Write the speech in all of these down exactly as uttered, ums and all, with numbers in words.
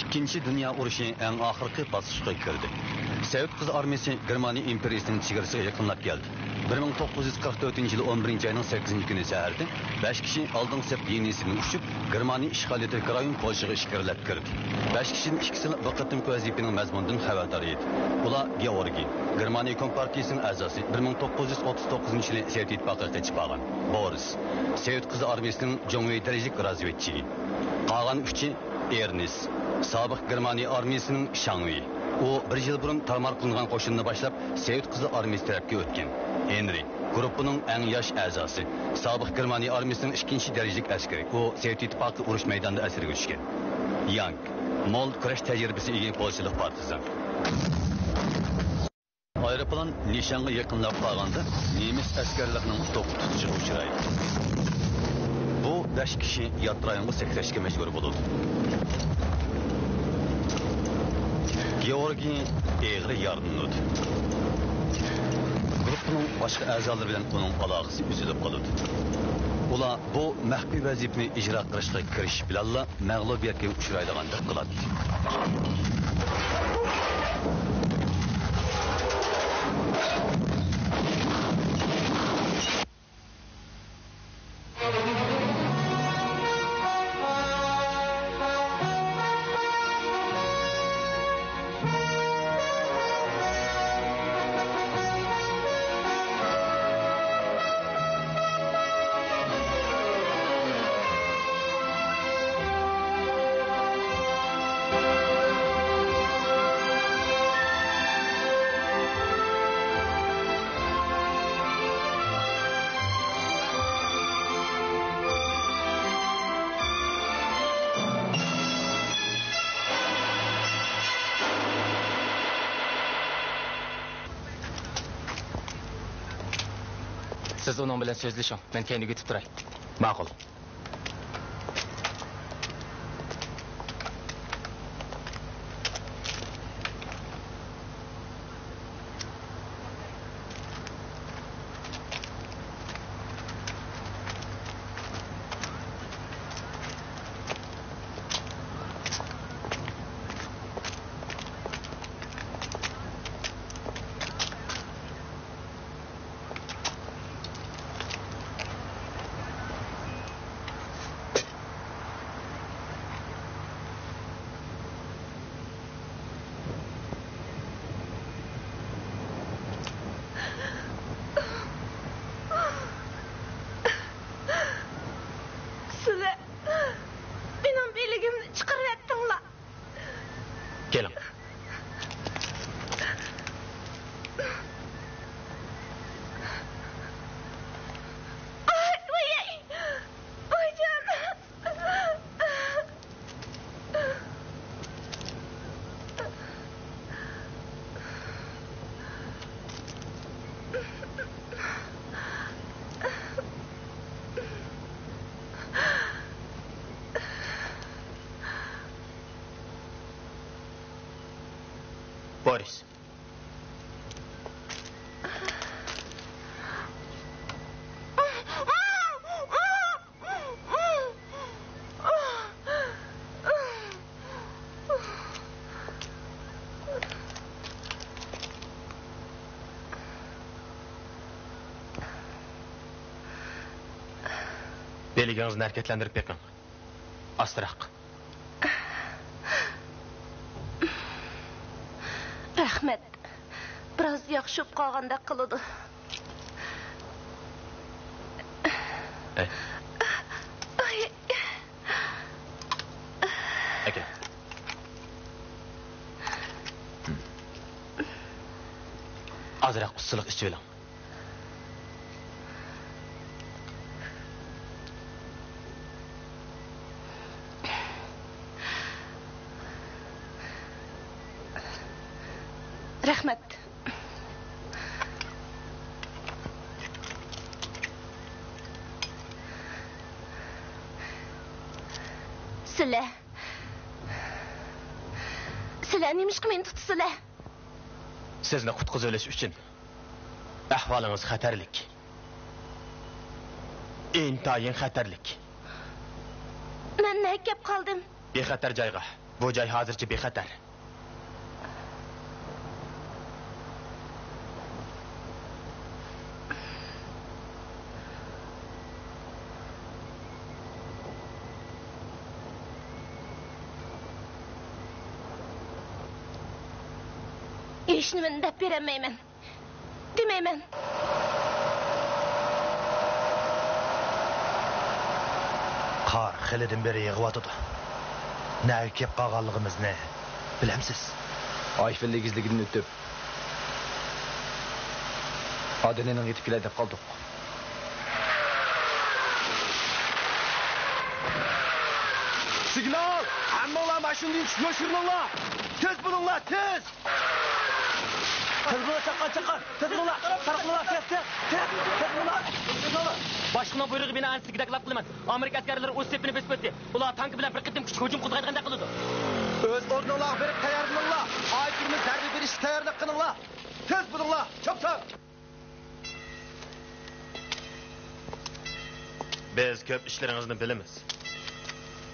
ئىككىنچى دۇنيا ئۇرۇشى ئەڭ ئاخىرقى باسقۇچقا كىردى. سوۋېت قىزىل ئارمىيىسى گېرمانىيە ئىمپېرىيىسىنىڭ چېگرىسىغا يېقىنلاپ كەلدى. بىر مىڭ توققۇز يۈز قىرىق تۆتىنچى يىلى ئون بىرىنچى ئاينىڭ سەككىزىنچى كۈنى سەھەردە بەش كىشى ئالدىنقى سەپ لىنىيىسىدىن ئۇچۇپ، گېرمانىيە ئىشغالىيىتىدىكى رايون پولشىغا ئىچكىرىلەپ كىردى. بەش كىشىدىن ئىككىسىلا بۇ قېتىمقى ۋەزىپىنىڭ مەزمۇنىدىن خەۋەردار ئىدى. ئۇلار گېئورگىي، گېرمانىيە كومپارتىيىسىنىڭ ئەزاسى، بىر مىڭ توققۇز يۈز ئوتتۇز توققۇزىنچى يىلى سوۋېت ئىتتىپاقىغا قېچىپ بارغان. بورىس، سوۋېت قىزىل ئارمىيىسىنىڭ جۇڭۋېي دەرىجىلىك رازۋېدچىسى. قالغان ئۈچى ئېرنېست، سابىق گېرمانىيە ئارمىيىسىنىڭ شاڭۋېي. ئۇ بىر يىل بۇرۇن تارمار قىلىنغان قوشۇننى باشلاپ، سوۋېت قىزىل ئارمىيىسى تەرەپكە ئۆتكەن. ئېنرى، گۇرۇپپىنىڭ ئەڭ ياش ئەزاسى، سابىق گېرمانىيە ئارمىيىسىنىڭ ئىككىنچى دەرىجىلىك ئەسكىرى. ئۇ سوۋېت ئىتتىپاقى ئۇرۇش مەيدانىدا ئەسىرگە چۈشكەن. يانگ، مول كۈرەش تەجرىبىسىگە ئىگە پولشىلىق پارتىزان. ئايروپىلان نىشانغا يېقىنلاپ بارغاندا، نېمىس ئەسكەرلىرىنىڭ توختىتىشىغا ئۇچرايدۇ. بۇ بەش كىشى يات رايونغا سەكرەشكە مەجبۇر بولىدۇ. گېئورگىي ئېغىر يارىلىنىدۇ. گۇرۇپپىنىڭ باشقا ئەزالىرى بىلەن ئۇنىڭ ئالاقىسى ئۈزۈلۈپ قالىدۇ. ئۇلار بۇ مەخپىي ۋەزىپىنى ئىجرا قىلىشقا كىرىشىش بىلەنلا، مەغلۇبىيەتكە ئۇچرايدىغاندەك قىلاتتى. سىز ئۇنىڭ بىلەن سۆزلىشىڭ، مەن كەينىگە ئۆتۈپ تۇراي. ماقۇل. سىلەر مېنىڭ بىلىگىمنى چىقىرىۋەتتىڭلار. كېلىڭ. ئاي، ئاي، ئاي. ئايجان. بورىس. بىلىگىڭىزنى ھەرىكەتلەندۈرۈپ بېقىڭ. ئاستىراق. رەھمەت. بىراز ياخشى بولۇپ قالغاندەك قىلىدۇ. ئەي. ئاي. ئەكەل. ئازراق ئىسسىلىق ئىچىۋېلىڭ. رەھمەت. سىلە، سىلە نېمىشقا مېنى تۇتىسىلە؟ سىزنى قۇتقۇزۇۋېلىش ئۈچۈن. ئەھۋالىڭىز خەتەرلىك. ئىنتايىن خەتەرلىك. مەن نەگە كەپ قالدىم؟ بىخەتەر جايغا. بۇ جاي ھازىرچە بىخەتەر. ھېچنېمىنى دەپ بېرەلمەيمەن. دېمەيمەن. قار خېلىدىن بېرى يېغىۋاتىدۇ. نەگە كېلىپ قالغانلىقىمىزنى بىلەمسىز؟ ئايفېل ئېگىزلىكىدىن ئۆتۈپ، ئادېنىنىڭ يېتىپ كېلەي دەپ قالدۇق. سىگنال! ھەممىڭلار ماشىنىدىن چۈشۈپ يوشۇرۇلۇڭلار! تېز بولۇڭلار، تېز! تېز بولۇڭلار، چاققان، چاققان! تېز بولۇڭلار! تارقىلىڭلار، تېز، تېز! تېز، تېز بولۇڭلار! تېز بولۇڭلار! باشلىقنىڭ بۇيرۇقى بىنائەن سىزگە دەكلار قىلىمەن. ئامېرىكا ئەسكەرلىرى ئۆز سېپىنى بېسىپ ئۆتتى. ئۇلار تانكا بىلەن بىر قېتىم كۈچكە ھۇجۇم قوزغايدىغاندەك قىلىدۇ. ئۆز ئورنۇڭلارغا بېرىپ تەييارلىنىڭلار. ئايتۇرمىز زەربە بېرىشكە تەييارلىق قىلىڭلار. تېز بولۇڭلار، چاپسان! بىز كۆپ ئىشلىرىڭىزنى بىلىمىز.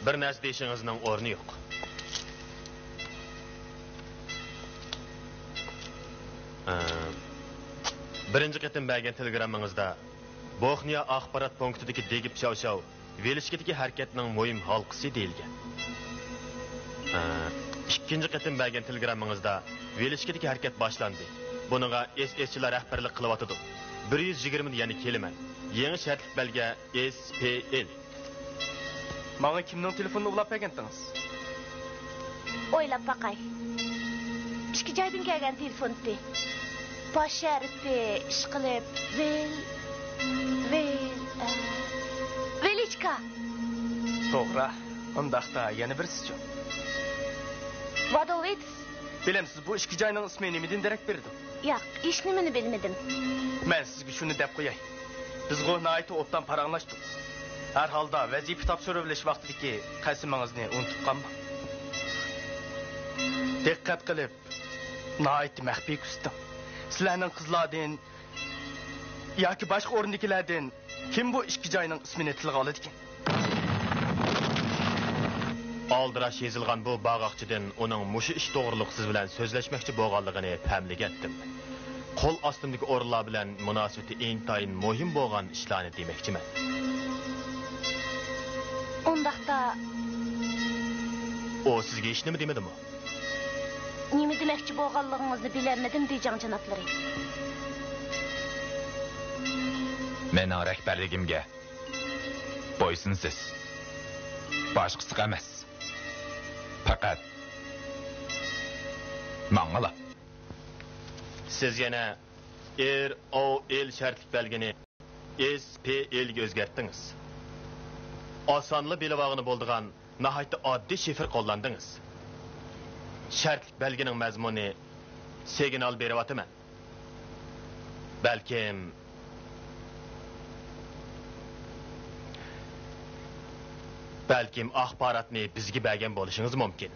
بىر نەرسە دېيىشىڭىزنىڭ ئورنى يوق. ئە، بىرىنچى قېتىم بەرگەن تېلېگراممىڭىزدا بوخنىيە ئاخبارات پونكىتىدىكى دېگىپ چاۋشاۋ ۋېلىسىپىتتىكى ھەرىكەتنىڭ مۇھىم ھالقىسى دېيىلگەن. ئە، ئىككىنچى قېتىم بەرگەن تېلېگراممىڭىزدا ۋېلىسىپىتتىكى ھەرىكەت باشلاندى. بۇنىڭغا ئېس ئېسچىلار رەھبەرلىك قىلىۋاتىدۇ. بىر يۈز يىگىرمىدىن يەنە كېلىمەن. يېڭى شەرتلىك بەلگە ئېس پى ئېل. ماڭا كىمنىڭ تېلېفونىنى ئۇلاپ بەرگەنتىڭىز؟ ئويلاپ باقاي. ئىككى جايدىن كەلگەن تېلېفونتى. باش ھەرپى ئىشقىلىپ ۋېل، ۋېل، ئە، ۋېلىچكا. توغرا. ئۇنداقتا يەنە بىرسىچۇ؟ ۋادوۋېتس. بىلەمسىز، بۇ ئىككى جاينىڭ ئىسمى نېمىدىن دېرەك بېرىدۇ؟ ياق، ھېچنېمىنى بىلمىدىم. مەن سىزگە شۇنى دەپ قوياي. بىزغۇ ناھايىتى ئوبدان پاراڭلاشتۇق. ھەر ھالدا ۋەزىپە تاپشۇرۇۋېلىش ۋاقتىدىكى قەسىمىڭىزنى ئۇنتۇپ قالماڭ. دىققەت قىلىپ، ناھايىتى مەخپىي كۆرسىتىڭ. سىلەرنىڭ قىزلاردىن ياكى باشقا ئورۇندىكىلەردىن كىم بۇ ئىككى جاينىڭ ئىسمىنى تىلغا ئالىدىكەن؟ ئالدىراش يېزىلغان بۇ باغاقچىدىن ئۇنىڭ مۇشۇ ئىش توغرۇلۇق سىز بىلەن سۆزلەشمەكچى بولغانلىقىنى پەملىگەنتىم. قول ئاستىمدىكى ئورۇنلار بىلەن مۇناسىۋىتى ئىنتايىن مۇھىم بولغان ئىشلارنى دېمەكچىمەن. ئۇنداقتا ئۇ سىزگە ھېچنېمە دېمىدىمۇ؟ نېمە دېمەكچى بولغانلىقىڭىزنى بىلەلمىدىم، دېجاڭ جانابلىرى. مېنىڭ رەھبەرلىكىمگە بويسۇنىسىز. باشقىسىغا ئەمەس. پەقەت ماڭىلا. سىز يەنە ئېر ئو ئېل شەرتلىك بەلگىنى ئېس پى ئېلگە ئۆزگەرتتىڭىز. ئاسانلا بىلىۋالغىلى بولىدىغان ناھايىتى ئاددىي شىفىر قوللاندىڭىز. شەرتلىك بەلگىنىڭ مەزمۇنى سىگنال بېرىۋاتىمەن. بەلكىم، بەلكىم ئاخباراتنى بىزگە بەرگەن بولۇشىڭىز مۇمكىن.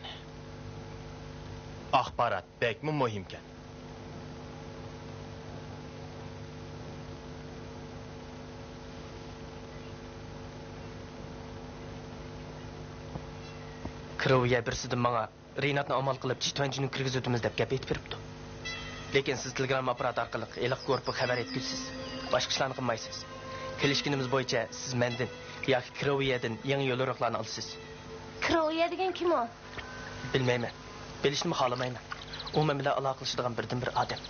ئاخبارات بەكمۇ مۇھىمكەن. كىروۋيە بىرسىدىن ماڭا رىناتنى ئامال قىلىپ چىتۈەنجۈنگە كىرگۈزۈۋېتىمىز دەپ گەپ ئېيتىپ بېرىپتۇ. لېكىن سىز تېلېگرامما ئاپپاراتى ئارقىلىق ھېلىقى گۇرۇپپىغا خەۋەر يەتكۈزىسىز. باشقا ئىشلارنى قىلمايسىز. كېلىشكىنىمىز بويىچە سىز مەندىن ياكى كىروۋيەدىن يېڭى يوليورۇقلارنى ئالىسىز. كىروۋيە دېگەن كىم ئۇ؟ بىلمەيمەن. بىلىشنىمۇ خالىمايمەن. ئۇ مەن بىلەن ئالاقىلىشىدىغان بىردىنبىر ئادەم.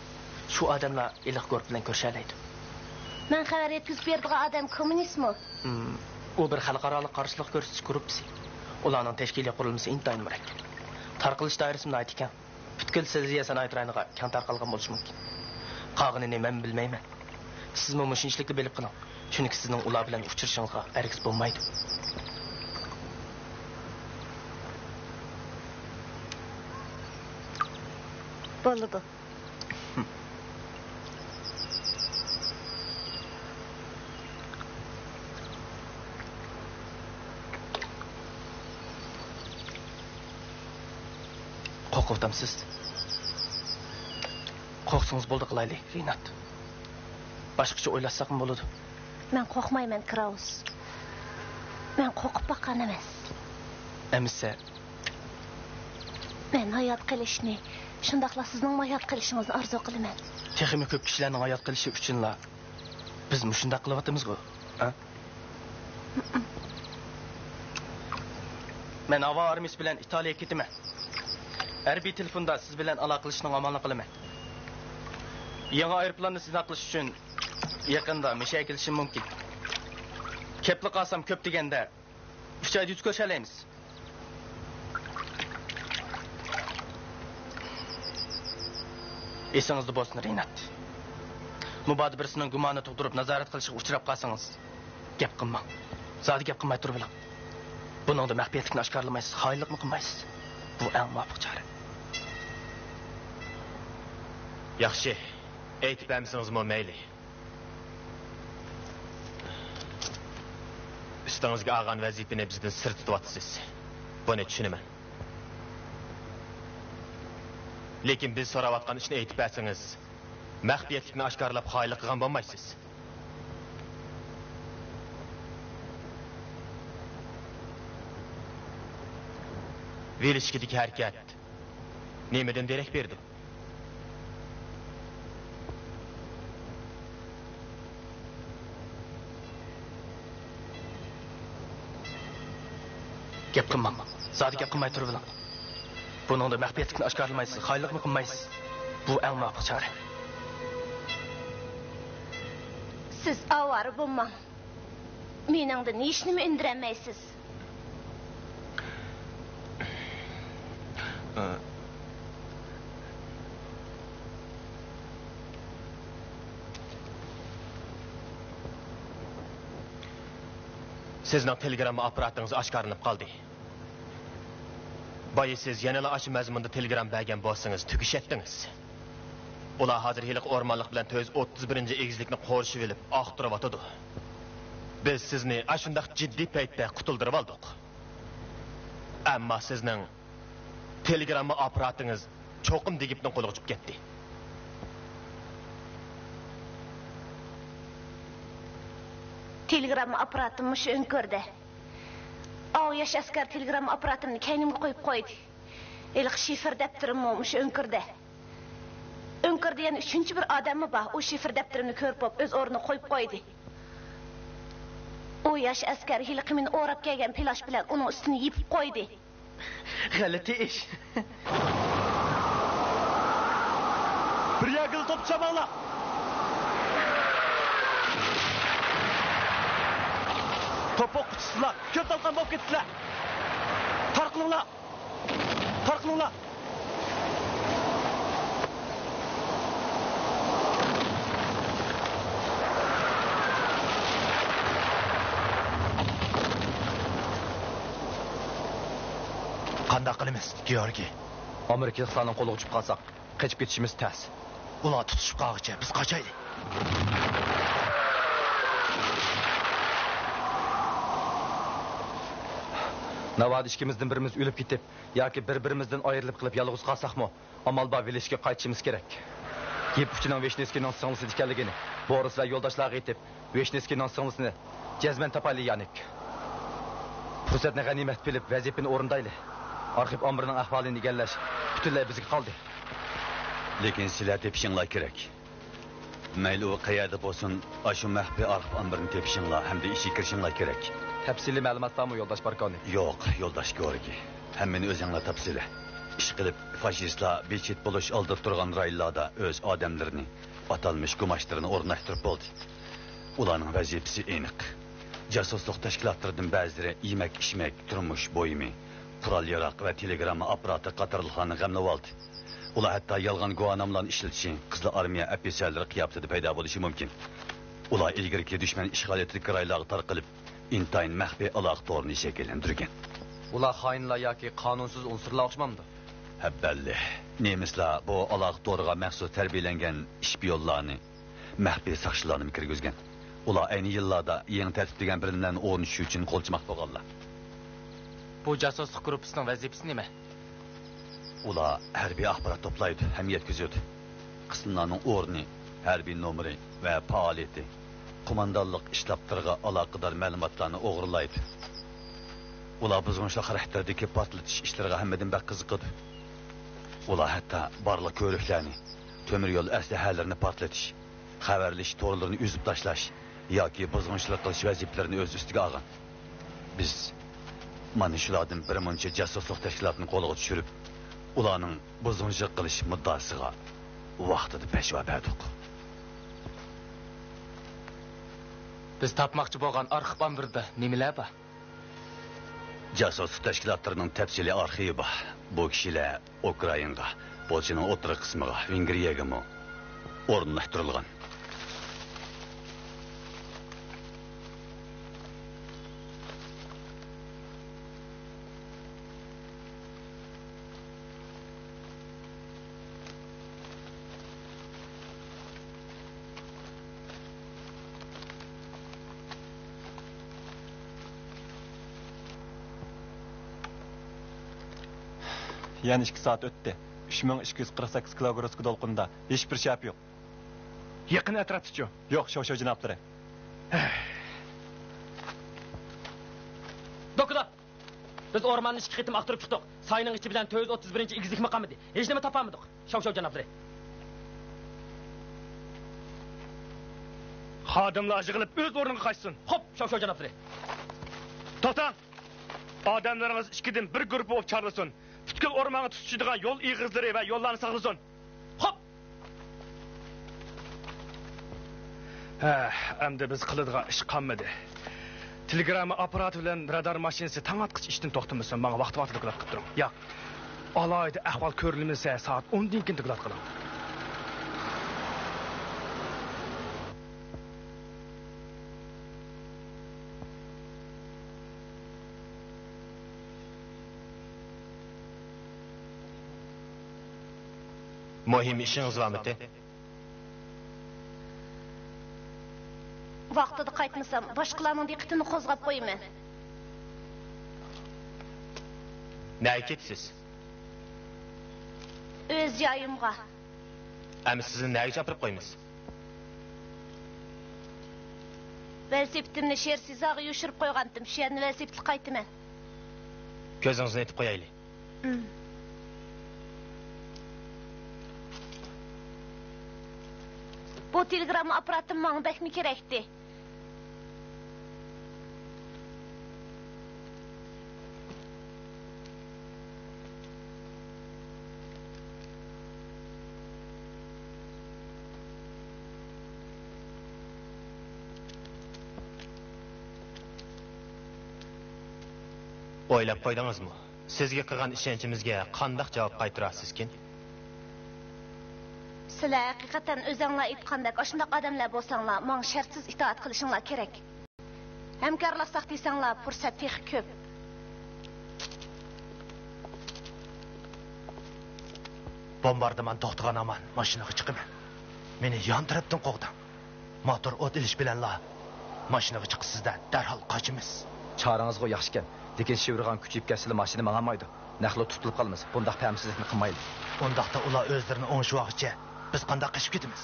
شۇ ئادەملا ھېلىقى گۇرۇپپا بىلەن كۆرۈشەلەيدۇ. مەن خەۋەر يەتكۈزۈپ بېرىدىغان ئادەم كوممۇنىستمۇ؟ ھىم، ئۇ بىر خەلقئارالىق قارشىلىق كۆرسىتىش گۇرۇپپىسى. ئۇلارنىڭ تەشكىلىي قۇرۇلمىسى ئىنتايىن مۇرەككەپ. تارقىلىش دائىرىسىمۇ ناھايىتى كەڭ. پۈتكۈل سىلېزىيە سانائەت رايونىغا كەڭ تارقالغان بولۇشى مۇمكىن. قالغىنىنى مەنمۇ بىلمەيمەن. سىزمۇ مۇشۇنچىلىكلا بىلىپ قېلىڭ. چۈنكى سىزنىڭ ئۇلار بىلەن ئۇچرىشىڭىزغا ھەرگىز بولمايدۇ. بولىدۇ. قورقۇۋاتامسىز؟ قورقسىڭىز بولدى، قىلايلى، رىنات. باشقىچە ئويلاشساقمۇ بولىدۇ. مەن قورقمايمەن، كراۋس. مەن قورقۇپ باققان ئەمەس. ئەمىسە، مەن ھايات قېلىشنى، شۇنداقلا سىزنىڭمۇ ھايات قېلىشىڭىزنى ئارزۇ قىلىمەن. تېخىمۇ كۆپ كىشىلەرنىڭ ھايات قېلىشى ئۈچۈنلا بىز مۇشۇنداق قىلىۋاتىمىزغۇ، ھە؟ مەن ھاۋا ئارمىيىسى بىلەن ئىتالىيەگە كېتىمەن. ھەربىي تېلېفوندا سىز بىلەن ئالاقىلىشىشنىڭ ئامالىنى قىلىمەن. يېڭى ئايروپىلاننى سىناق قىلىش ئۈچۈن يېقىندا مىشەگە كېلىشىم مۇمكىن. كەپلا قالسام، كۆپ دېگەندە ئۈچ ئايدا يۈز كۆرۈشەلەيمىز. ئېسىڭىزدە بولسۇن، رىنات. مۇبادا بىرسىنىڭ گۇمانى تۇغدۇرۇپ، نازارەت قىلىشىغا ئۇچراپ قالسىڭىز، گەپ قىلماڭ. زادى گەپ قىلماي تۇرۇۋېلىڭ. بۇنىڭدا مەخپىيەتلىكنى ئاشكارىلىمايسىز، خائىنلىقمۇ قىلمايسىز. بۇ ئەڭ مۇۋاپىق چارە. ياخشى، ئېيتىپ بەرمىسىڭىزمۇ مەيلى. ئۈستىڭىزگە ئالغان ۋەزىپىنى بىزدىن سىر تۇتۇۋاتىسىز. بۇنى چۈشىنىمەن. لېكىن بىز سوراۋاتقان ئىشنى ئېيتىپ بەرسىڭىز، مەخپىيەتلىكنى ئاشكارىلاپ خائىنلىق قىلغان بولمايسىز. ۋىلىچكىدىكى ھەرىكەت نېمىدىن دېرەك بېرىدۇ؟ گەپ قىلماڭ. زادى گەپ قىلماي تۇرۇۋېلىڭ. بۇنىڭدا مەخپىيەتلىكنى ئاشكارىلىمايسىز، خائىنلىقمۇ قىلمايسىز. بۇ ئەڭ مۇۋاپىق چارە. سىز ئاۋارە بولماڭ. مېنىڭدىن ھېچنېمە ئۈندۈرەلمەيسىز. سىزنىڭ تېلېگرامما ئاپپاراتىڭىز ئاشكارىلىنىپ قالدى. بايا سىز يەنىلا ئاشۇ مەزمۇندا تېلېگرام بەرگەن بولسىڭىز، تۈگىشەتتىڭىز. ئۇلار ھازىر ھېلىقى ئورمانلىق بىلەن تۆت يۈز ئوتتۇز بىرىنچى ئېگىزلىكنى قورشىۋېلىپ ئاختۇرۇۋاتىدۇ. بىز سىزنى ئاشۇنداق جىددىي پەيتتە قۇتۇلدۇرۇۋالدۇق. ئەمما سىزنىڭ تېلېگرامما ئاپپاراتىڭىز چوقۇم دېگىپنىڭ قولىغا چۈشۈپ كەتتى. تېلېگرامما ئاپپاراتىم مۇشۇ ئۆڭكۈردە. ئاۋۇ ياش ئەسكەر تېلېگرامما ئاپپاراتىمنى كەينىمگە قويۇپ قويدى. ھېلىقى شىفىر دەپتىرىممۇ مۇشۇ ئۆڭكۈردە. ئۆڭكۈردە يەنە ئۈچىنچى بىر ئادەممۇ بار. ئۇ شىفىر دەپتىرىمنى كۆرۈپ بوپ، ئۆز ئورنىغا قويۇپ قويدى. ئۇ ياش ئەسكەر ھېلىقى مېنى ئوراپ كەلگەن پىلاش بىلەن ئۇنىڭ ئۈستىنى يېپىپ قويدى. غەلىتە ئىش. بىر يەرگىلا توپ چاباڭلار. توپ ئوقۇتقۇچىسىلار، كۆپ تالقان بولۇپ كېتىپسىلەر. تارقىلىڭلار. تارقىلىڭلار. قانداق قىلىمىز، گېئورگىي؟ ئامېرىكىلىقلارنىڭ قولىغا چۈشۈپ قالساق، قېچىپ كېتىشىمىز تەس. ئۇلار تۇتۇشۇپ قالغۇچە بىز قاچايلى. ناۋادا ئىككىمىزدىن بىرىمىز ئۆلۈپ كېتىپ ياكى بىر-بىرىمىزدىن ئايرىلىپ قېلىپ يالغۇز قالساقمۇ، ئامال بار ۋىلىچكە قايتىشىمىز كېرەك. يىپ ئۇچىنىڭ ۋىشنېۋسكىينىڭ سىڭلىسىدە ئىكەنلىكىنى بورىس ۋە يولداشلارغا ئېيتىپ، ۋىشنېۋسكىينىڭ سىڭلىسىنى جەزمەن تاپايلى، يانىك. پۇرسەتنى غەنىيمەت بىلىپ، ۋەزىپىنى ئورۇندايلى. ئارخىپ ئامبىرىنىڭ ئەھۋالىنى ئىگىلەش پۈتۈنلەي بىزگە قالدى. لېكىن سىلەر تېپىشىڭلار كېرەك. مەيلى ئۇ قەيەردە بولسۇن، ئاشۇ مەخپىي ئارخىپ ئامبىرىنى تېپىشىڭلار ھەمدە ئىچىگە كىرىشىڭلار كېرەك. تەپسىلىي مەلۇماتلارمۇ، يولداش باركانى؟ يوق، يولداش گورگى. ھەممىنى ئۆزۈڭلار تاپىسىلەر. ئىشقىلىپ، فاشىستلار بىچىت بولۇش ئالدىدا تۇرغان رايونلاردا ئۆز ئادەملىرىنى، ئاتالمىش گۇماشتىرىنى ئورۇنلاشتۇرۇپ بولدى. ئۇلارنىڭ ۋەزىپىسى ئېنىق. جاسۇسلۇق تەشكىلاتلىرىدىن بەزىلىرى يېمەك-ئىچمەك، تۇرمۇش بۇيۇمى، قورال-ياراغ ۋە تېلېگرامما ئاپپاراتى قاتارلىقلارنى غەملىۋالدى. ئۇلار ھەتتا يالغان گۇۋاھنامىلارنى ئىشلىتىشى، قىزىل ئارمىيە ئوفىتسېرلىرى قىياپىتىدە پەيدا بولۇشى مۇمكىن. ئۇلار ئىلگىرىكى دۈشمەن ئىشغالىيىتىدىكى رايونلارغا تارقىلىپ، ئىنتايىن مەخپىي ئالاقە تورىنى شەكىللەندۈرگەن. ئۇلار خائىنلار ياكى قانۇنسىز ئۇنسۇرلار ئوخشىمامدۇ؟ ھەببەللى، نېمىسلار بۇ ئالاقە تورىغا مەخسۇس تەربىيەلەنگەن ئىشپىيونلارنى، مەخپىي ساقچىلارنىمۇ كىرگۈزگەن. ئۇلار ئەينى يىللاردا يېڭى تەرتىپلىگەن بىرىنلەرنى ئورنىتىش ئۈچۈن قولچىماق بولغانلار. بۇ جاسۇسلۇق گۇرۇپپىسىنىڭ ۋەزىپىسى نېمە؟ ئۇلار ھەربىي ئاخبارات توپلايدۇ ھەم يەتكۈزىدۇ. قىسىملارنىڭ ئورنى، ھەربىي نومۇرى ۋە پائالىيىتى، قوماندانلىق ئىشتابلىرىغا ئالاقىدار مەلۇماتلارنى ئوغرىلايدۇ. ئۇلار بۇزغۇنچىلىق خاراكتېرىدىكى پارتلىتىش ئىشلىرىغا ھەممىدىن بەك قىزىقىدۇ. ئۇلار ھەتتا بارلىق كۆۋرۈكلەرنى، تۆمۈر يول ئەسلىھەلىرىنى پارتلىتىش، خەۋەرلىشىش تورلىرىنى ئۈزۈپ تاشلاش ياكى بۇزغۇنچىلىق قىلىش ۋەزىپىلىرىنى ئۆز ئۈستىگە ئالغان. بىز مانا شۇلاردىن بىر مۇنچە جاسۇسلۇق تەشكىلاتىنى قولغا چۈشۈرۈپ، ئۇلارنىڭ بۇزغۇنچىلىق قىلىش مۇددىئاسىغا ۋاقتىدا پەشۋا بەردۇق. بىز تاپماقچى بولغان ئارخىپ ئامبىرىدا نېمىلەر بار؟ جاسۇسلۇق تەشكىلاتلىرىنىڭ تەپسىلىي ئارخىۋى بار. بۇ كىشىلەر ئۇكرائىنغا، پولشىنىڭ ئوتتۇرا قىسمىغا، ۋېنگرىيەگىمۇ ئورۇنلاشتۇرۇلغان. يەنە ئىككى سائەت ئۆتتى. ئۈچ مىڭ ئىككى يۈز قىرىق سەككىز كىلوگرادسكا دولقۇندا ھېچبىر شەپە يوق. يېقىن ئەتراپتىچۇ؟ يوق، شاۋشاۋ جانابلىرى. دوكلات! بىز ئورماننى ئىككى قېتىم ئاختۇرۇپ چىقتۇق. ساينىڭ ئىچى بىلەن تۆت يۈز ئوتتۇز بىرىنچى ئېگىزلىكمۇ قالمىدى. ھېچنېمە تاپالمىدۇق. شاۋشاۋ جانابلىرى. خادىملار يىغىلىپ ئۆز ئورنىغا قايتسۇن. خوپ، شاۋشاۋ جانابلىرى. توختاڭ! ئادەملىرىڭىز ئىككىدىن بىر گۇرۇپپا بولۇپ چارلىسۇن. پۈتكۈل ئورمانغا تۇتىشىدىغان يول ئېغىزلىرى ۋە يوللارنى ساقلىسۇن. خوپ! ھە، ئەمدى بىز قىلىدىغان ئىش قالمىدى. تېلېگرامما ئاپپاراتى بىلەن رادار ماشىنىسى تاڭ ئاتقىچە ئىشتىن توختىمىسۇن، ماڭا ۋاقتى-ۋاقتىدا دوكلات قىلىپ تۇرۇڭ. ياق، ئالاھىدە ئەھۋال كۆرۈلمىسە، سائەت ئوندىن كېيىن دوكلات قىلىڭ. مۇھىم ئىشىڭىز بارمىتى؟ ۋاقتىدا قايتمىسام، باشقىلارنىڭ دىققىتىنى قوزغاپ قويىمەن. نەگە كېتىسىز؟ ئۆز جايىمغا. ئەمما سىزنى نەگە چاپىرىپ قويىمىز؟ ۋېلىسىپىتىمنى شېرسىزاغا يوشۇرۇپ قويغانتىم، شۇ يەردىن ۋېلىسىپىتلىق قايتىمەن. كۆزىڭىزنى ئېتىپ قويايلى. بۇ تېلېگرامما ئاپپاراتىم ماڭا بەكمۇ كېرەكتى. ئويلاپ قويدىڭىزمۇ؟ سىزگە قىلغان ئىشەنچىمىزگە قانداق جاۋاب قايتۇرارسىزكىن؟ سىلەر ھەقىقەتەن ئۆزەڭلار ئېيتقاندەك ئاشۇنداق ئادەملەر بولساڭلار، ماڭا شەرتسىز ئىتائەت قىلىشىڭلار كېرەك. ھەمكارلاشساق دېسەڭلار، پۇرسەت تېخى كۆپ. بومباردىمان توختىغان ھامان ماشىنىغا چىقىمەن. مېنى يان تەرەپتىن قوغداڭ. موتور ئوت ئېلىش بىلەنلا ماشىنىغا چىقىسىز-دە، دەرھال قاچىمىز. چارىڭىزغۇ ياخشىكەن، لېكىن شىۋىرغان كۈچىيىپ كەتسىلا ماشىنا ماڭالمايدۇ. نەقلە تۇتۇلۇپ قالىمىز. بۇنداق پەمسىزلىكنى قىلمايلى. ئۇنداقتا ئۇلار ئۆزلىرىنى ئوڭشىۋالغۇچە بىز قانداق قېچىپ كېتىمىز؟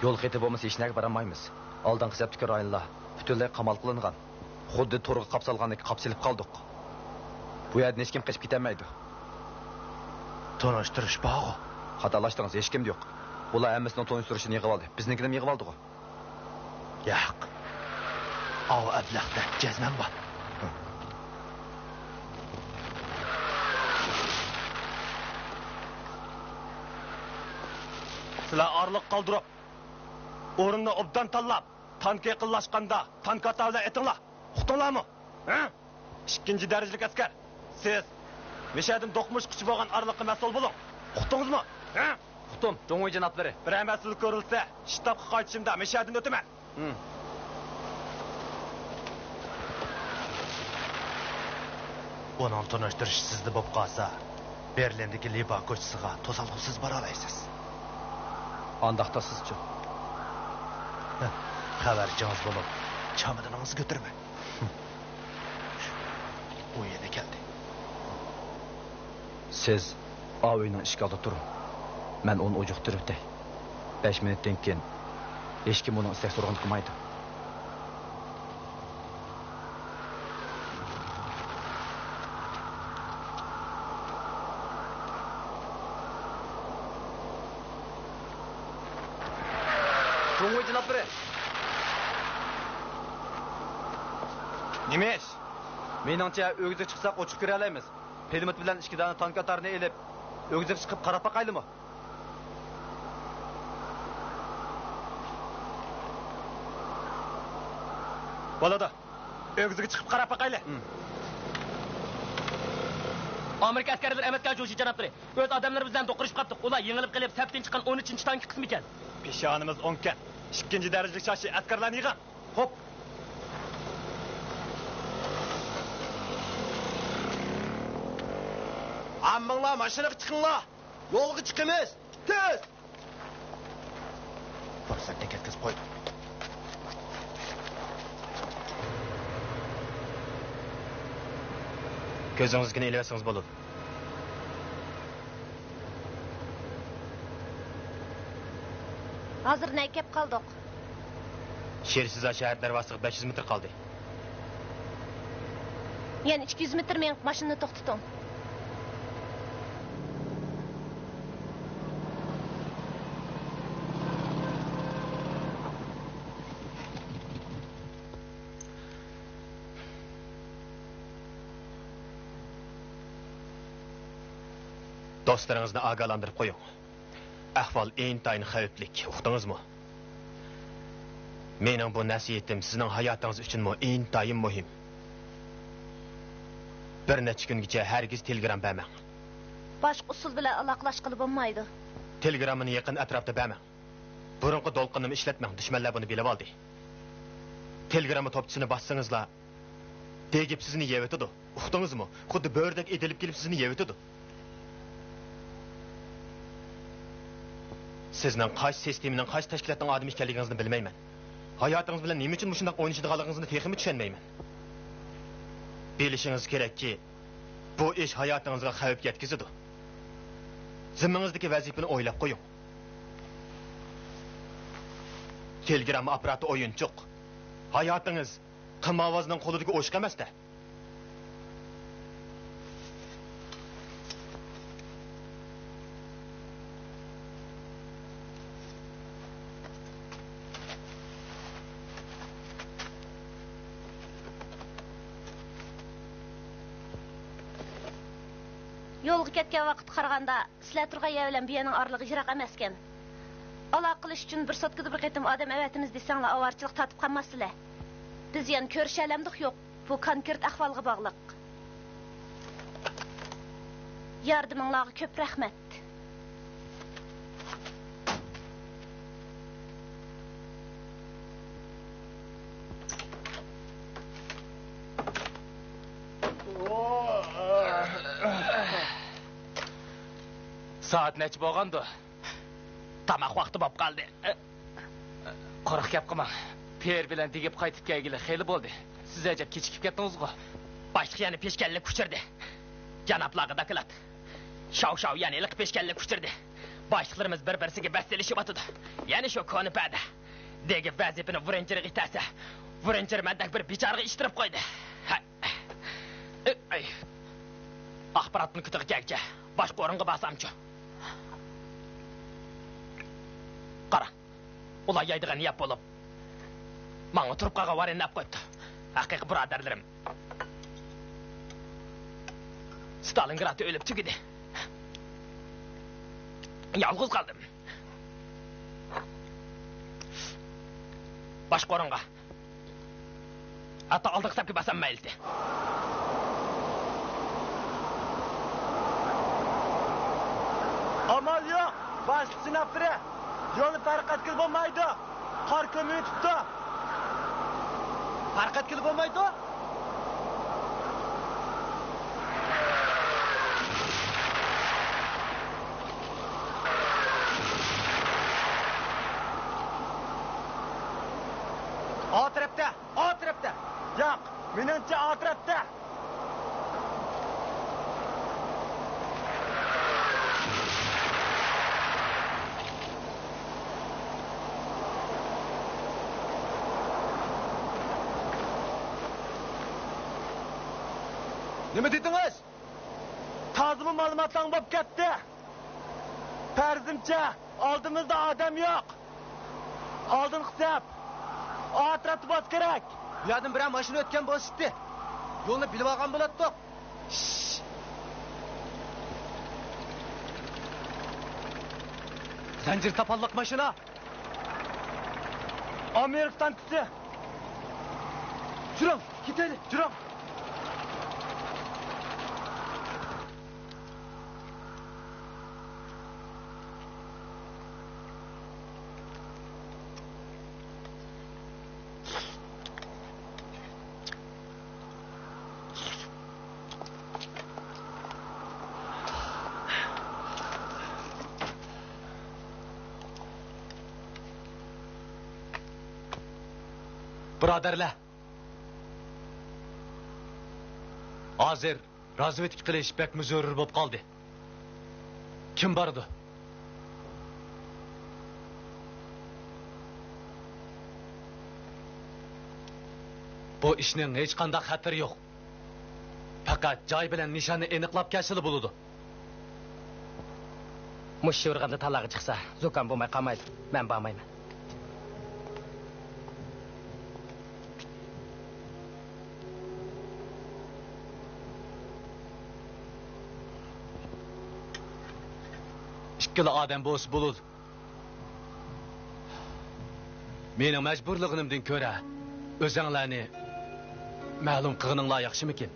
يول خېتى بولمىسا ھېچنەگە بارالمايمىز. ئالدىنقى سەپتىكى رايونلار پۈتۈنلەي قامال قىلىنغان. خۇددى تورغا قاپسالغاندەك قاپسىلىپ قالدۇق. بۇ يەردىن ھېچكىم قېچىپ كېتەلمەيدۇ. تونۇشتۇرۇش بارغۇ؟ خاتالاشتىڭىز، ھېچكىم يوق. بۇلار ھەممىسىنىڭ تونۇشتۇرۇشىنى يىغىۋالدى. بىزنىڭكىنىمۇ يىغىۋالدىغۇ. ياق. ئاۋۇ ئەبلەختە جەزمەن بار. سىلەر ئارىلىق قالدۇرۇپ، ئورۇننى ئوبدان تاللاپ، تانكا يېقىنلاشقاندا تانكا ئاتا بىلەن ئېتىڭلار. ئۇقتۇڭلارمۇ؟ ھە؟ ئىككىنچى دەرىجىلىك ئەسكەر، سىز مەشەدىن دوقمۇشقىچە بولغان ئارىلىققا مەسئۇل بولۇڭ. ئۇقتۇڭىزمۇ؟ ھە؟ ئۇقتۇم، جۇڭۋۇي جانابلىرى. بىرەر مەسىلە كۆرۈلسە، شتابقا قايتىشىمدا مەشەدىن ئۆتىمەن. ھىم. ئۇنىڭ تونۇشتۇرۇشى سىزدە بولۇپ قالسا، بېرلىندىكى لىپا كوچىسىغا توسالغۇسىز بارالايسىز. ئانداقتا سىزچۇ؟ خەۋەرچىڭىز بولۇپ، چامادىنىڭىزنى كۆتۈرمەي. ئۇ يەنە كەلدى. سىز ئاۋۇ ئۆينىڭ ئىشىك ئالدىدا تۇرۇڭ. مەن ئۇنى ئۇجۇقتۇرۇۋېتەي. بەش مىنۇتتىن كېيىن ھېچكىم ئۇنىڭ ئىستەك سورىقىنى قىلمايدۇ. ۋاي جانابلىرى! نېمە ئىش؟ مېنىڭچە، ئۆگزىگە چىقساق ئوچۇق كۆرەلەيمىز. پىلىموت بىلەن ئىككى دانە تانك ئاتارنى ئېلىپ، ئۆگزىگە چىقىپ قاراپ باقايلىمۇ؟ بولىدۇ. ئۆگزىگە چىقىپ قاراپ باقايلى. ئامېرىكا ئەسكەرلىرى ئەمەسكەن، جوشى جانابلىرى. ئۆز ئادەملىرىمىز بىلەن دوقۇرۇشۇپ قاپتۇق. ئۇلار يېڭىلىپ قېلىپ، سەپتىن چىققان ئون ئۈچىنچى تانكى قىسمىكەن. پېشانىمىز ئوڭكەن. ئىككىنچى دەرىجىلىك شاشى ئەسكەرلەرنى يىغىڭ. خوپ. ھەممىڭلار ماشىنىغا چىقىڭلار. يولغا چىقىمىز. تېز! پۇرسەتنى كەتكۈزۈپ قويدۇم. كۆزىڭىزدىكىنى ئېلىۋەتسىڭىز بولىدۇ. ھازىر نەگە كەپ قالدۇق؟ شىرسىزا شەھەر دەرۋازىسىغا بەش يۈز مېتىر قالدى. يەنە ئىككى يۈز مېتىر مېڭىپ ماشىنىنى توختىتىڭ. دوستلىرىڭىزنى ئاگاھلاندۇرۇپ قويۇڭ. ئەھۋال ئىنتايىن خەۋپلىك، ئۇقتىڭىزمۇ؟ مېنىڭ بۇ نەسىھىتىم سىزنىڭ ھاياتىڭىز ئۈچۈنمۇ ئىنتايىن مۇھىم. بىر نەچچە كۈنگىچە ھەرگىز تېلېگرام بەرمەڭ. باشقا ئۇسۇل بىلەن ئالاقىلاشقىلى بولمايدۇ. تېلېگراممىنى يېقىن ئەتراپتا بەرمەڭ. بۇرۇنقى دولقۇننىمۇ ئىشلەتمەڭ، دۈشمەنلەر بۇنى بىلىۋالدى. تېلېگرامما توپچىسىنى باسسىڭىزلا، دېگىپ سىزنى يەۋېتىدۇ. ئۇقتىڭىزمۇ؟ خۇددى بۆرىدەك ئېتىلىپ كېلىپ سىزنى يەۋېتىدۇ. سىزنىڭ قايسى سىستېمىنىڭ، قايسى تەشكىلاتنىڭ ئادىمى ئىكەنلىكىڭىزنى بىلمەيمەن. ھاياتىڭىز بىلەن نېمە ئۈچۈن مۇشۇنداق ئوينىشىدىغانلىقىڭىزنى تېخىمۇ چۈشەنمەيمەن. بىلىشىڭىز كېرەككى، بۇ ئىش ھاياتىڭىزغا خەۋپ يەتكۈزىدۇ. زىممىڭىزدىكى ۋەزىپىنى ئويلاپ قويۇڭ. تېلېگرامما ئاپپاراتى ئويۇنچۇق. ھاياتىڭىز قىمارۋازنىڭ قولىدىكى ئوشۇق ئەمەس-دە. يولغا كەتكەن ۋاقىتقا قارىغاندا، سىلەر تۇرغان يەر بىلەن بۇ يەرنىڭ ئارىلىقى يىراق ئەمەسكەن. ئالاقە قىلىش ئۈچۈن بىر سوتكىدا بىر قېتىم ئادەم ئەۋەتىمىز دېسەڭلار، ئاۋارىچىلىق تارتىپ قالماستىلەر. بىز يەنە كۆرۈشەلەمدۇق؟ يوق. بۇ كونكرېت ئەھۋالغا باغلىق. ياردىمىڭلارغا كۆپ رەھمەت. سائەت نەچچە بولغاندۇ؟ تاماق ۋاقتى بولۇپ قالدى. قۇرۇق گەپ قىلماڭ. پېر بىلەن دېگىپ قايتىپ كەلگىلى خېلى بولدى. سىز ئەجەب كېچىكىپ كەتتىڭىزغۇ؟ باشلىق يەنە پېشكەللىك ئۇچۇردى. جانابلارغا دوكلات. شاۋ شاۋ يەنە ھېلىقى پېشكەللىك ئۇچۇردى. باشلىقلىرىمىز بىر-بىرسىگە بەس سېلىشىۋاتىدۇ. يەنە شۇ كونا پەدە. دېگىپ ۋەزىپىنى ۋرېنچېرغا ئىتەرسە، ۋرېنچېر مەندەك بىر بىچارىغا ئىتتىرىپ قويدى. ھە. ئەي، ئەي. ئاخبارات پونكىتىغا كەلگۈچە باشقا ئورۇنغا بارسامچۇ؟ قارا، ئۇلار يەيدىغان يەپ بولۇپ، ماڭا تۇرۇپ قالغان ۋارىننى ئەپ قويۇپتۇ. ھەقىقىي بۇرادەرلىرىم. ستالىنگراد ئۆلۈپ تۈگىدى. يالغۇز قالدىم. باشقا ئورۇنغا. ھەتتا ئالدىنقى سەپكە بارسام مەيلىتى. ئامال يوق، باشلىق جانابلىرى. يولنى پەرق ئەتكىلى بولمايدۇ. قار كۆمۈۋېتىپتۇ. پەرق ئەتكىلى بولمايدۇ. ئا تەرەپتە. ئا تەرەپتە. ياق، مېنىڭچە ئا تەرەپتە. نېمە دېدىڭىز؟ تازىمۇ مالىماتلاڭ بولۇپ كەتتى. پەرىزىمچە، ئالدىمىزدا ئادەم يوق. ئالدىنقى سەپ! ئاۋۇ تەرەپتە بولسا كېرەك! بۇ يەردىن بىرەر ماشىنا ئۆتكەن بولسىتى. يولنى بىلىۋالغان بولاتتۇق. زەنجىر تاپانلىق ماشىنا! ئامېرىكا تانكىسى! جۈرۈڭ، كېتەيلى، جۈرۈڭ! بۇرادەرلەر، ھازىر رازۋېدكا قىلىش بەكمۇ زۆرۈر بولۇپ قالدى. كىم بارىدۇ؟ بۇ ئىشنىڭ ھېچقانداق خەتىرى يوق. پەقەت جاي بىلەن نىشاننى ئېنىقلاپ كەلسىلا بولىدۇ. مۇشۇ يورغاندا تالاغا چىقسا، زۇكام بولماي قالمايدۇ. مەن بارمايمەن. ئىككىلا ئادەم بولسا بولىدۇ. مېنىڭ مەجبۇرلىغىنىمدىن كۆرە، ئۆزەڭلارنى مەلۇم قىلغىنىڭلار ياخشىمىكىن؟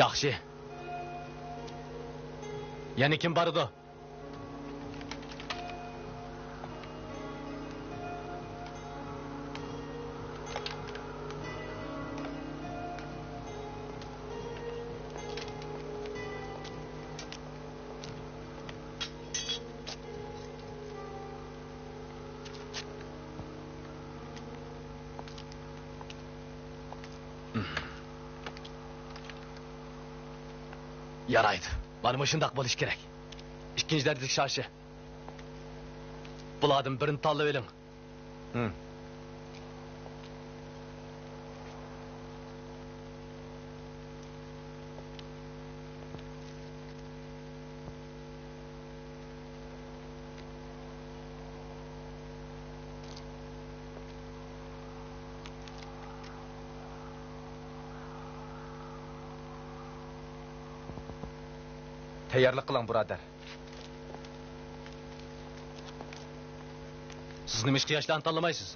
ياخشى. يەنە كىم بارىدۇ؟ يارايدۇ. مانا مۇشۇنداق بولۇشى كېرەك. ئىككىنچى دەرىجىلىك شاشە. بۇلاردىن بىرىنى تاللىۋېلىڭ. ھىم. تەييارلىق قىلىڭ، بۇرادەر. سىز نېمىشقا ياشلارنى تاللىمايسىز؟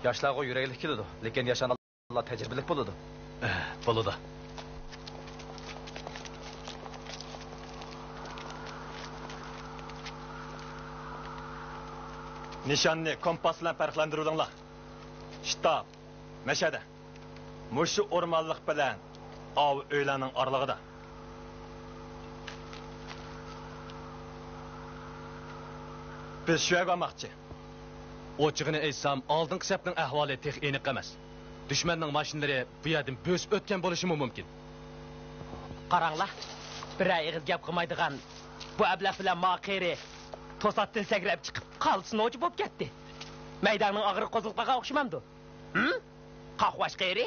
ياشلارغا يۈرەكلىك كېلىدۇ، لېكىن ياشانغانلار تەجرىبىلىك بولىدۇ. ئە، بولىدۇ. نىشاننى كومپاس بىلەن پەرقلەندۈرۈۋېلىڭلار. شتاب، مەشەدە. مۇشۇ ئورمانلىق بىلەن ئاۋۇ ئۆيلەرنىڭ ئارىلىقىدا. بىز شۇ يەرگە بارماقچى. ئوچۇقىنى ئېيتسام، ئالدىنقى سەپنىڭ ئەھۋالى تېخى ئېنىق ئەمەس. دۈشمەننىڭ ماشىنىلىرى بۇ يەردىن بۆسۈپ ئۆتكەن بولۇشىمۇ مۇمكىن. قاراڭلار، بىرەر ئېغىز گەپ قىلمايدىغان بۇ ئەبلەخ بىلەن ما قېرى توساتتىن سەكرەپ چىقىپ، قالتىس نوچى بولۇپ كەتتى. مەيداننىڭ ئاغرىقى قوزغىلىپ قالغان ئوخشىمامدۇ؟ ھىم؟ قاقباش قېرى؟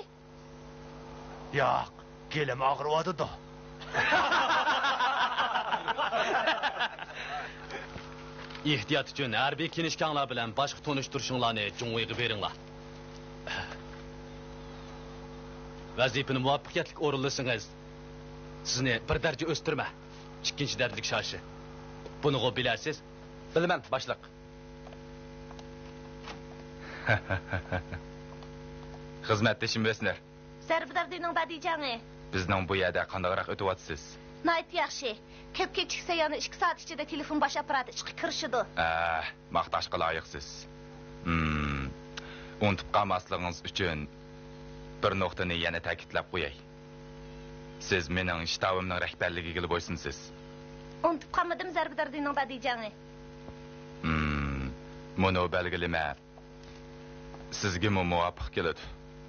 ياق، گېلىم ئاغرىۋاتىدۇ. ئېھتىيات ئۈچۈن ھەربىي كىنىشكاڭلار بىلەن باشقا تونۇشتۇرۇشۇڭلارنى جۇڭۋېيغا بېرىڭلار. ۋەزىپىنى مۇۋەپپەقىيەتلىك ئورۇنلىسىڭىز، سىزنى بىر دەرىجە ئۆستۈرىمەن. ئىككىنچى دەرىجىلىك شاشى. بۇنىغۇ بىلەرسىز؟ بىلىمەن، باشلىق. خىزمەتدىشىم ۋېسنېر. زەربىدار دىنىڭ دادىجاڭى. بىزنىڭ بۇ يەردە قانداقراق ئۆتۈۋاتىسىز؟ ناھايىتى ياخشى. كۆپ كېچىكسە يەنە ئىككى سائەت ئىچىدە تېلېفون باش ئاپپاراتى ئىشقا كىرىشىدۇ. ئە، ماختاشقا لايىقسىز. ھىم، ئۇنتۇپ قالماسلىقىڭىز ئۈچۈن بىر نۇقتىنى يەنە تەكىتلەپ قوياي. سىز مېنىڭ شتابىمنىڭ رەھبەرلىكىگىلا بويسۇنىسىز. ئۇنتۇپ قالمىدىم، زەربىدار دىنىڭ دادىجاڭى. ھىم، مۇنۇ بەلگىلىمە سىزگىمۇ مۇۋاپىق كېلىدۇ.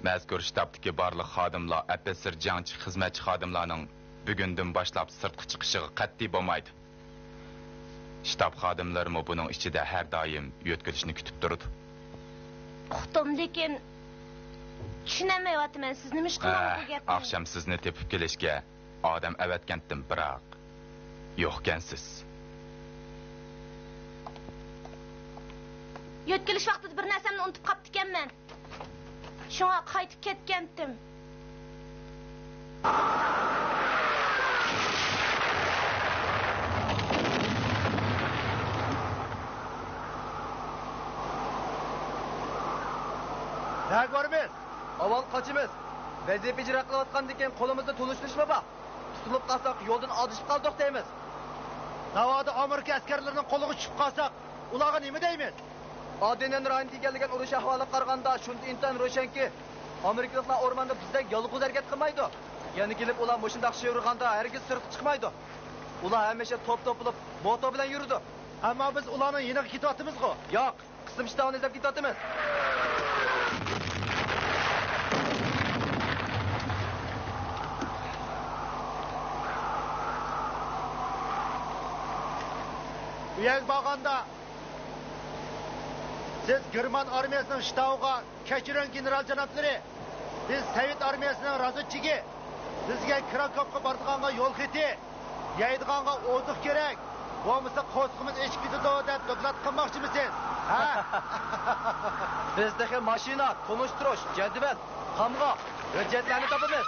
مەزكۇر شتابتىكى بارلىق خادىملار، ئەپسېر، جەڭچى، خىزمەتچى خادىملارنىڭ بۈگۈندىن باشلاپ سىرتقا چىقىشىغا قەتئىي بولمايدۇ. شتاب خادىملىرىمۇ بۇنىڭ ئىچىدە ھەر دائىم يۆتكىلىشنى كۈتۈپ تۇرىدۇ. ئۇقتۇم، لېكىن چۈشىنەلمەيۋاتىمەن، سىز نېمە ئىش قىلدىڭىز بۇ گەپنى؟ ئاخشام سىزنى تېپىپ كېلىشكە ئادەم ئەۋەتكەنتىم، بىراق يوقكەنسىز. يۆتكىلىش ۋاقتىدا بىر نەرسەمنى ئۇنتۇپ قاپتىكەنمەن. شۇڭا قايتىپ كەتكەنتىم. نەگە بارىمىز؟ ئاۋۋال قاچىمىز. ۋەزىپە ئىجرا قىلىۋاتقاندىن كېيىن قولىمىزدا تونۇشتۇرۇشمۇ بار. تۇتۇلۇپ قالساق، يولدىن ئادىشىپ قالدۇق دەيمىز. ناۋادا ئامېرىكا ئەسكەرلىرىنىڭ قولىغا چۈشۈپ قالساق، ئۇلارغا نېمە دەيمىز؟ ئادېنەن رايونىدا يۈز بەرگەن ئۇرۇش ئەھۋالىغا قارىغاندا، شۇنچە ئىنتايىن روشەنكى، ئامېرىكىلىقلار ئورماندا بىزدەك يالغۇز ھەرىكەت قىلمايدۇ. يەنە كېلىپ ئۇلار مۇشۇنداق شىۋىرغاندا ھەرگىز سىرتقا چىقمايدۇ. ئۇلار ھەمىشە توپ-توپ بولۇپ، موتور بىلەن يۈرىدۇ. ئەمما بىز ئۇلارنىڭ يېنىغا كېتىۋاتىمىزغۇ؟ ياق. قىسىم شتاۋنى ئىزدەپ كېتىۋاتىمىز. ئۇ يەرگە بارغاندا، سىز گېرمان ئارمىيەسىنىڭ شتاۋىغا، «كەچۈرۈڭ، گېنېرال جانابلىرى، بىز سوۋېت ئارمىيەسىنىڭ رازۋېدچىكى، بىزگە كراكوفقا بارىدىغانغا يول خېتى، يەيدىغانغا ئوزۇق كېرەك، بولمىسا قورسىقىمىز ئېچىپ كېتىدۇ» دەپ دوكلات قىلماقچىمىسىز؟ ھە؟ بىز تېخى ماشىنا، تونۇشتۇرۇش، جەدۋەل، قامغا، ھۆججەتلەرنى تاپىمىز.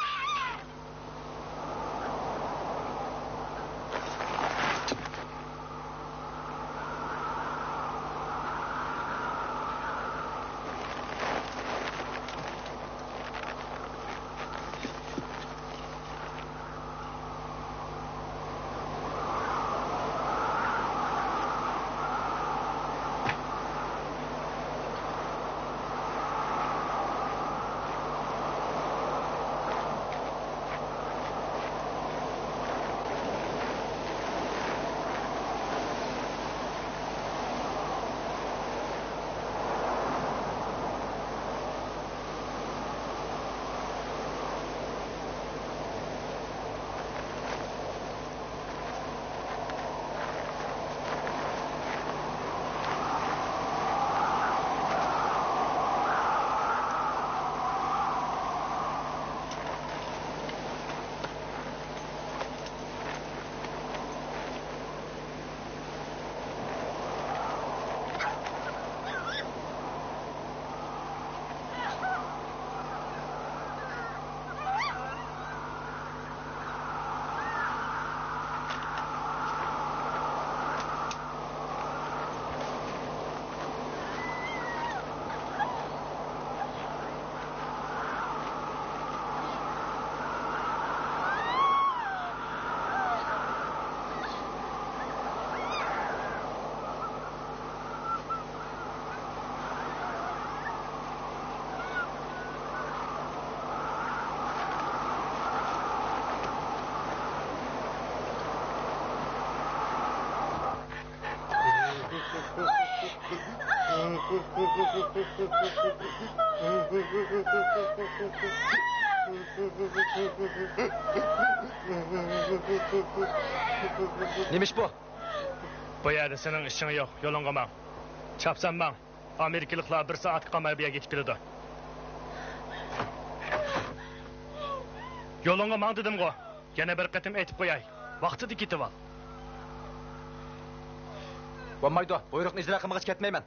نېمە ئىش بۇ؟ بۇ يەردە سېنىڭ ئىشىڭ يوق، يولۇڭغا ماڭ. چاپسان ماڭ. ئامېرىكىلىقلار بىر سائەتكە قالماي بۇ يەرگە يېتىپ كېلىدۇ. يولۇڭغا ماڭ دېدىمغۇ. يەنە بىر قېتىم ئېيتىپ قوياي، ۋاقتىدا كېتىۋال. بولمايدۇ، بۇيرۇقنى ئىجرا قىلمىغاچ كەتمەيمەن.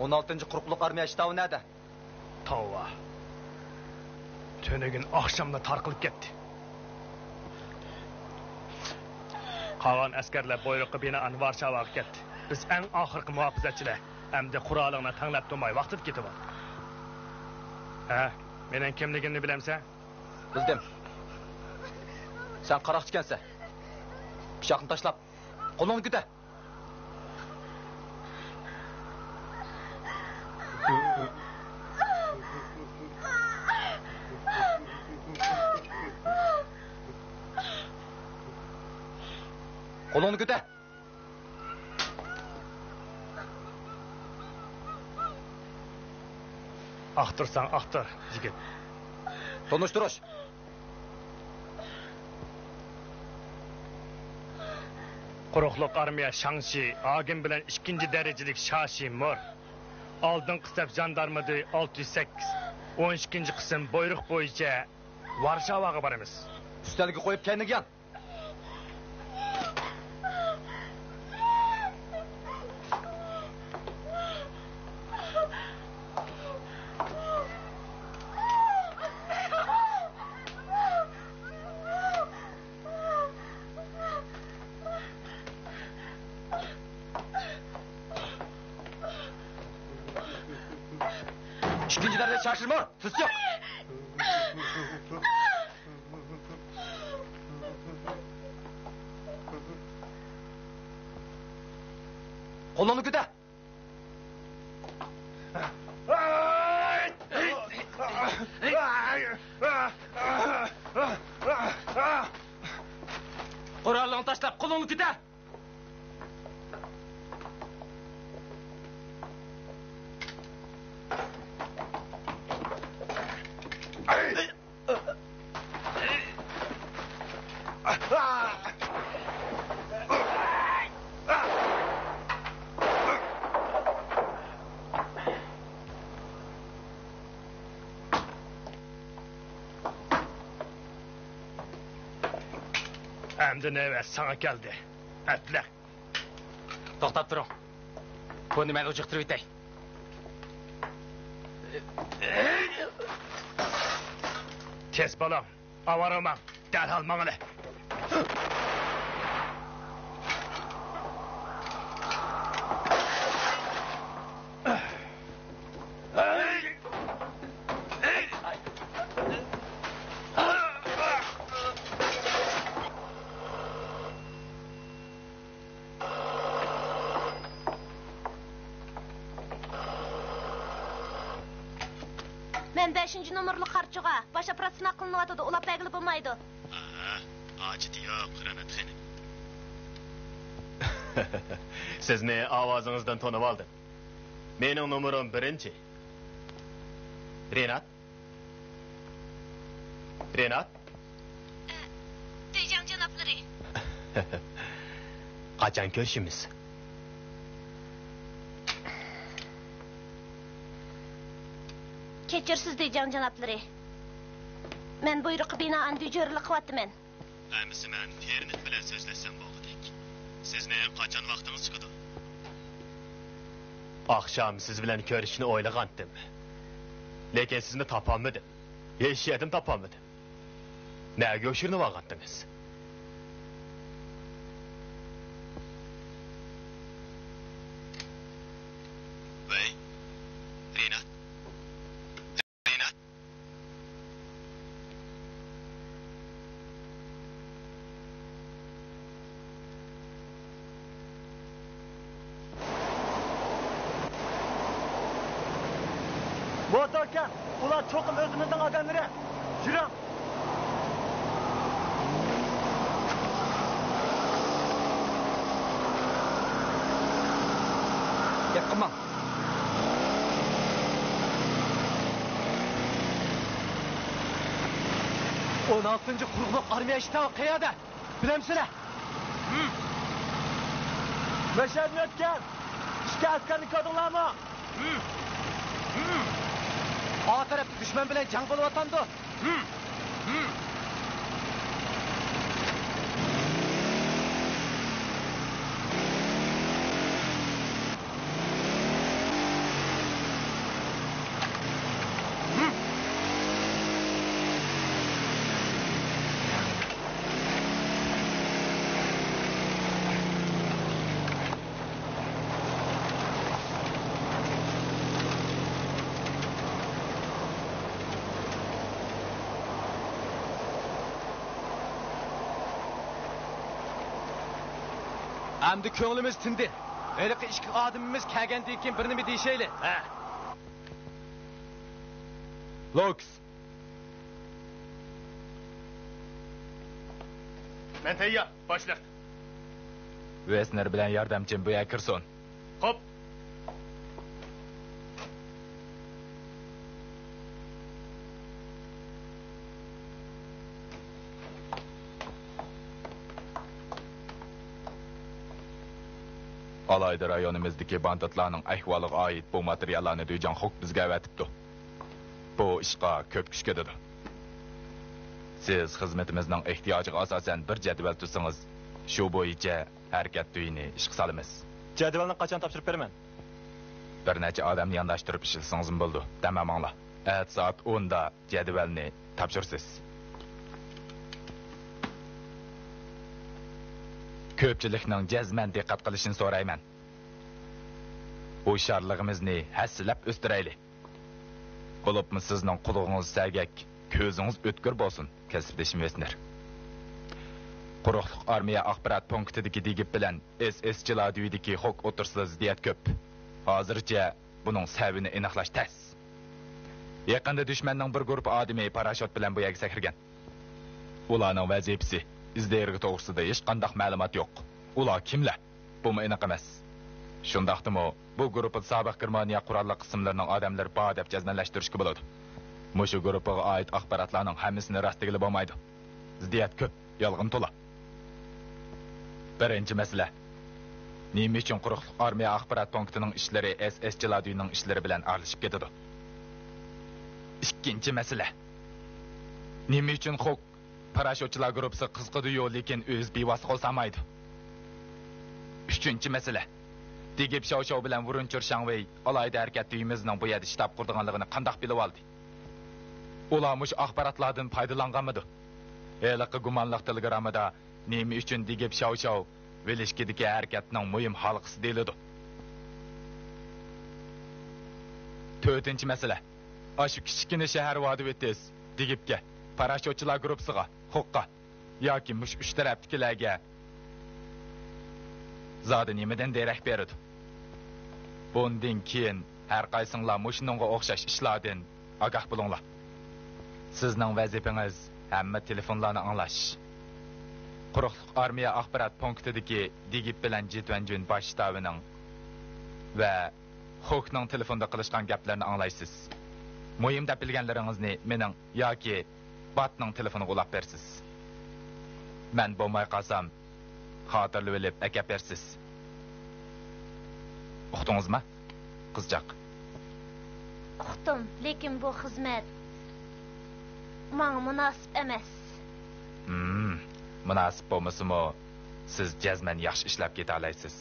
ئون ئالتىنچى قۇرۇقلۇق ئارمىيە شتابى نەدە؟ توۋا. تۈنۈگۈن ئاخشاملا تارقىلىپ كەتتى. قالغان ئەسكەرلەر بۇيرۇققا بىنائەن ۋارشاۋاغا كەتتى. بىز ئەڭ ئاخىرقى مۇھاپىزەتچىلەر. ئەمدى قورالىڭنى تەڭلەپ تۇرماي ۋاقتىدا كېتىۋال. ھە، مېنىڭ كىملىكىمنى بىلەمسەن؟ بىلدىم. سەن قاراقچىكەنسەن. پىچاقنى تاشلاپ، قولۇڭنى كۆتەر. قولۇڭنى كۆتەر. ئاختۇرساڭ ئاختۇر، يىگىت. تونۇشتۇرۇش. قۇرۇقلۇق ئارمىيە شاڭشى ئاگېم بىلەن ئىككىنچى دەرىجىلىك شاشى مور، ئالدىنقى سەپ ژاندارمىدى ئالتە يۈز سەككىز، ئون ئىككىنچى قىسىم بۇيرۇق بويىچە ۋارشاۋاغا بارىمىز. ئۈستەلگە قويۇپ كەينىگە يان. ئىككىنچى دەرىجە شاشى مور، تىز چىق! قولۇڭنى كۆتەر! قورالىڭنى تاشلاپ، قولۇڭنى كۆتەر! ئەمدى نۆۋەت ساڭا كەلدى، ئەبلەخ. توختاپ تۇرۇڭ. بۇنى مەن ئۇجۇقتۇرۇۋېتەي. تېز بولۇڭ. ئاۋارە بولماڭ. دەرھال ماڭىلى. مەن بەشىنچى نومۇرلۇق خارچىغا، باش ئاپپارات سىناق قىلىنىۋاتىدۇ، ئۇلاپ بەرگىلى بولمايدۇ. ھە، ھاجىتى يوق، رەنات خېنىم. سىزنى ئاۋازىڭىزدىن تونۇۋالدىم. مېنىڭ نومۇرۇم بىرىنچى. رىنات؟ رىنات؟ ئە، دېجاڭ جانابلىرى. قاچان كۆرۈشىمىز؟ كەچۈرسىز، دېجاڭ جانابلىرى. مەن بۇيرۇققا بىنائەن دىجورلۇق قىلىۋاتىمەن. ئەمىسە مەن فېرنېت بىلەن سۆزلەشسەم بولغۇدەك. سىزنىڭ قاچان ۋاقتىڭىز چىقىدۇ؟ ئاخشام سىز بىلەن كۆرۈشۈشنى ئويلىغانتىم. لېكىن سىزنى تاپالمىدىم. ھېچ يەردىن تاپالمىدىم. نەگە يوشۇرۇنۇۋالغانتىڭىز؟ ۋەي، رىنات. موتور كەم، ئۇلار چوقۇم ئۆزىمىزنىڭ ئادەملىرى. يۈرۈڭ! گەپ قىلماڭ. ئون ئالتىنچى قۇرۇقلۇق ئارمىيە شتابى قەيەردە؟ بىلەمسىلەر؟ مەشەدىن ئۆتكەن ئىككى ئەسكەرنى كۆردۈڭلارمۇ؟ ئا تەرەپتە دۈشمەن بىلەن جەڭ بولۇۋاتامدۇ؟ ئەمدى كۆڭلىمىز تىندى. ھېلىقى ئىككى ئادىمىمىز كەلگەندىن كېيىن بىر نېمە دېيىشەيلى، ھە؟ لوكس. مەن تەييار، باشلىق. ۋېسنېر بىلەن ياردەمچىم بۇ يەرگە كىرسۇن. خوپ. ئالاھىدە رايونىمىزدىكى باندىتلارنىڭ ئەھۋالىغا ئايت بۇ ماتېرىياللارنى دۇيجاڭ خوك بىزگە ئەۋەتىپتۇ. بۇ ئىشقا كۆپ كۈچ كېتىدۇ. سىز خىزمىتىمىزنىڭ ئېھتىياجىغا ئاساسەن بىر جەدۋەل تۈزسىڭىز، شۇ بويىچە ھەرىكەت تۈيىنى ئىشقا سالىمىز. جەدۋەلنى قاچان تاپشۇرۇپ بېرىمەن؟ بىر نەچچە ئادەمنى يانداشتۇرۇپ ئىشلىسىڭىزمۇ بولىدۇ. دەم ئالماڭلار. ئەتە سائەت ئوندا جەدۋەلنى تاپشۇرىسىز. كۆپچىلىكنىڭ جەزمەن دىققەت قىلىشىنى سورايمەن. ھوشيارلىقىمىزنى ھەسسىلەپ ئۆستۈرەيلى. بولۇپمۇ سىزنىڭ قۇلىقىڭىز سەگەك، كۆزىڭىز ئۆتكۈر بولسۇن، كەسىپدىشىم ۋېسنېر. قۇرۇقلۇق ئارمىيە ئاخبارات پونكىتىدىكى دىگىپ بىلەن ئېس ئېس چىلادۈيدىكى خوك ئوتتۇرىسىدا زىددىيەت كۆپ. ھازىرچە بۇنىڭ سەۋىنى ئېنىقلاش تەس. يېقىندا دۈشمەننىڭ بىر گۇرۇپپا ئادىمى پاراشوت بىلەن بۇ يەرگە سەكرىگەن. ئۇلارنىڭ ۋەزىپىسى، ئىز دېرىكى توغرىسىدا ھېچقانداق مەلۇمات يوق. ئۇلار كىملەر؟ بۇمۇ ئېنىق ئەمەس. شۇنداقتىمۇ، بۇ گۇرۇپپىدا سابىق گېرمانىيە قوراللىق قىسىملىرىنىڭ ئادەملىرى بار دەپ جەزمەنلەشتۈرۈشكە بولىدۇ. مۇشۇ گۇرۇپپىغا ئائىت ئاخباراتلارنىڭ ھەممىسىنى راست دېگىلى بولمايدۇ. زىددىيەت كۆپ، يالغان تولا. بىرىنچى مەسىلە. نېمە ئۈچۈن قۇرۇقلۇق ئارمىيە ئاخبارات پونكىتىنىڭ ئىشلىرى ئېس ئېس چىلادۈينىڭ ئىشلىرى بىلەن ئارىلىشىپ كېتىدۇ؟ ئىككىنچى مەسىلە. نېمە ئۈچۈن خوك پاراشوتچىلار گۇرۇپپىسى قىزىقىدۇ-يۇ، لېكىن ئۆزى بىۋاسىتە قول سالمايدۇ. ئۈچىنچى مەسىلە. دېگىپ شاۋشاۋ بىلەن ۋۇرۇن چۈرشاڭۋېي ئالاھىدە ھەرىكەت تۈيمىزنىڭ بۇ يەردە شتاب قۇرىدىغانلىقىنى قانداق بىلىۋالدى؟ ئۇلار مۇشۇ ئاخباراتلاردىن پايدىلانغانمىدۇ؟ ھېلىقى گۇمانلىق تېلېگراممىدا نېمە ئۈچۈن دېگىپ شاۋشاۋ ۋىلىشكىدىكى ھەرىكەتنىڭ مۇھىم ھالقىسى دېيىلىدۇ؟ تۆتىنچى مەسىلە. ئاشۇ كىچىككىنە شەھەر ۋادىۋېتىس دېگىپكە، پاراشوتچىلار گۇرۇپپىسىغا، خوكقا ياكى مۇشۇ ئۈچ تەرەپتىكىلەرگە زادى نېمىدىن دېرەك بېرىدۇ؟ بۇندىن كېيىن ھەر قايسىڭلار مۇشۇنىڭغا ئوخشاش ئىشلاردىن ئاگاھ بولۇڭلار. سىزنىڭ ۋەزىپىڭىز ھەممە تېلېفونلارنى ئاڭلاش. قۇرۇقلۇق ئارمىيە ئاخبارات پونكىتىدىكى دېگىپ بىلەن جېتۈەنجۈن باش شتابىنىڭ ۋە خوكنىڭ تېلېفوندا قىلىشقان گەپلىرىنى ئاڭلايسىز. مۇھىم دەپ بىلگەنلىرىڭىزنى مېنىڭ ياكى باتنىڭ تېلېفونىغا ئۇلاپ بېرىسىز. مەن بولماي قالسام، خاتىرىلىۋېلىپ ئەكەپ بېرىسىز. ئۇقتىڭىزمۇ، قىزچاق؟ ئۇقتۇم، لېكىن بۇ خىزمەت ماڭا مۇناسىپ ئەمەس. ھىم، مۇناسىپ بولمىسىمۇ، سىز جەزمەن ياخشى ئىشلەپ كېتەلەيسىز.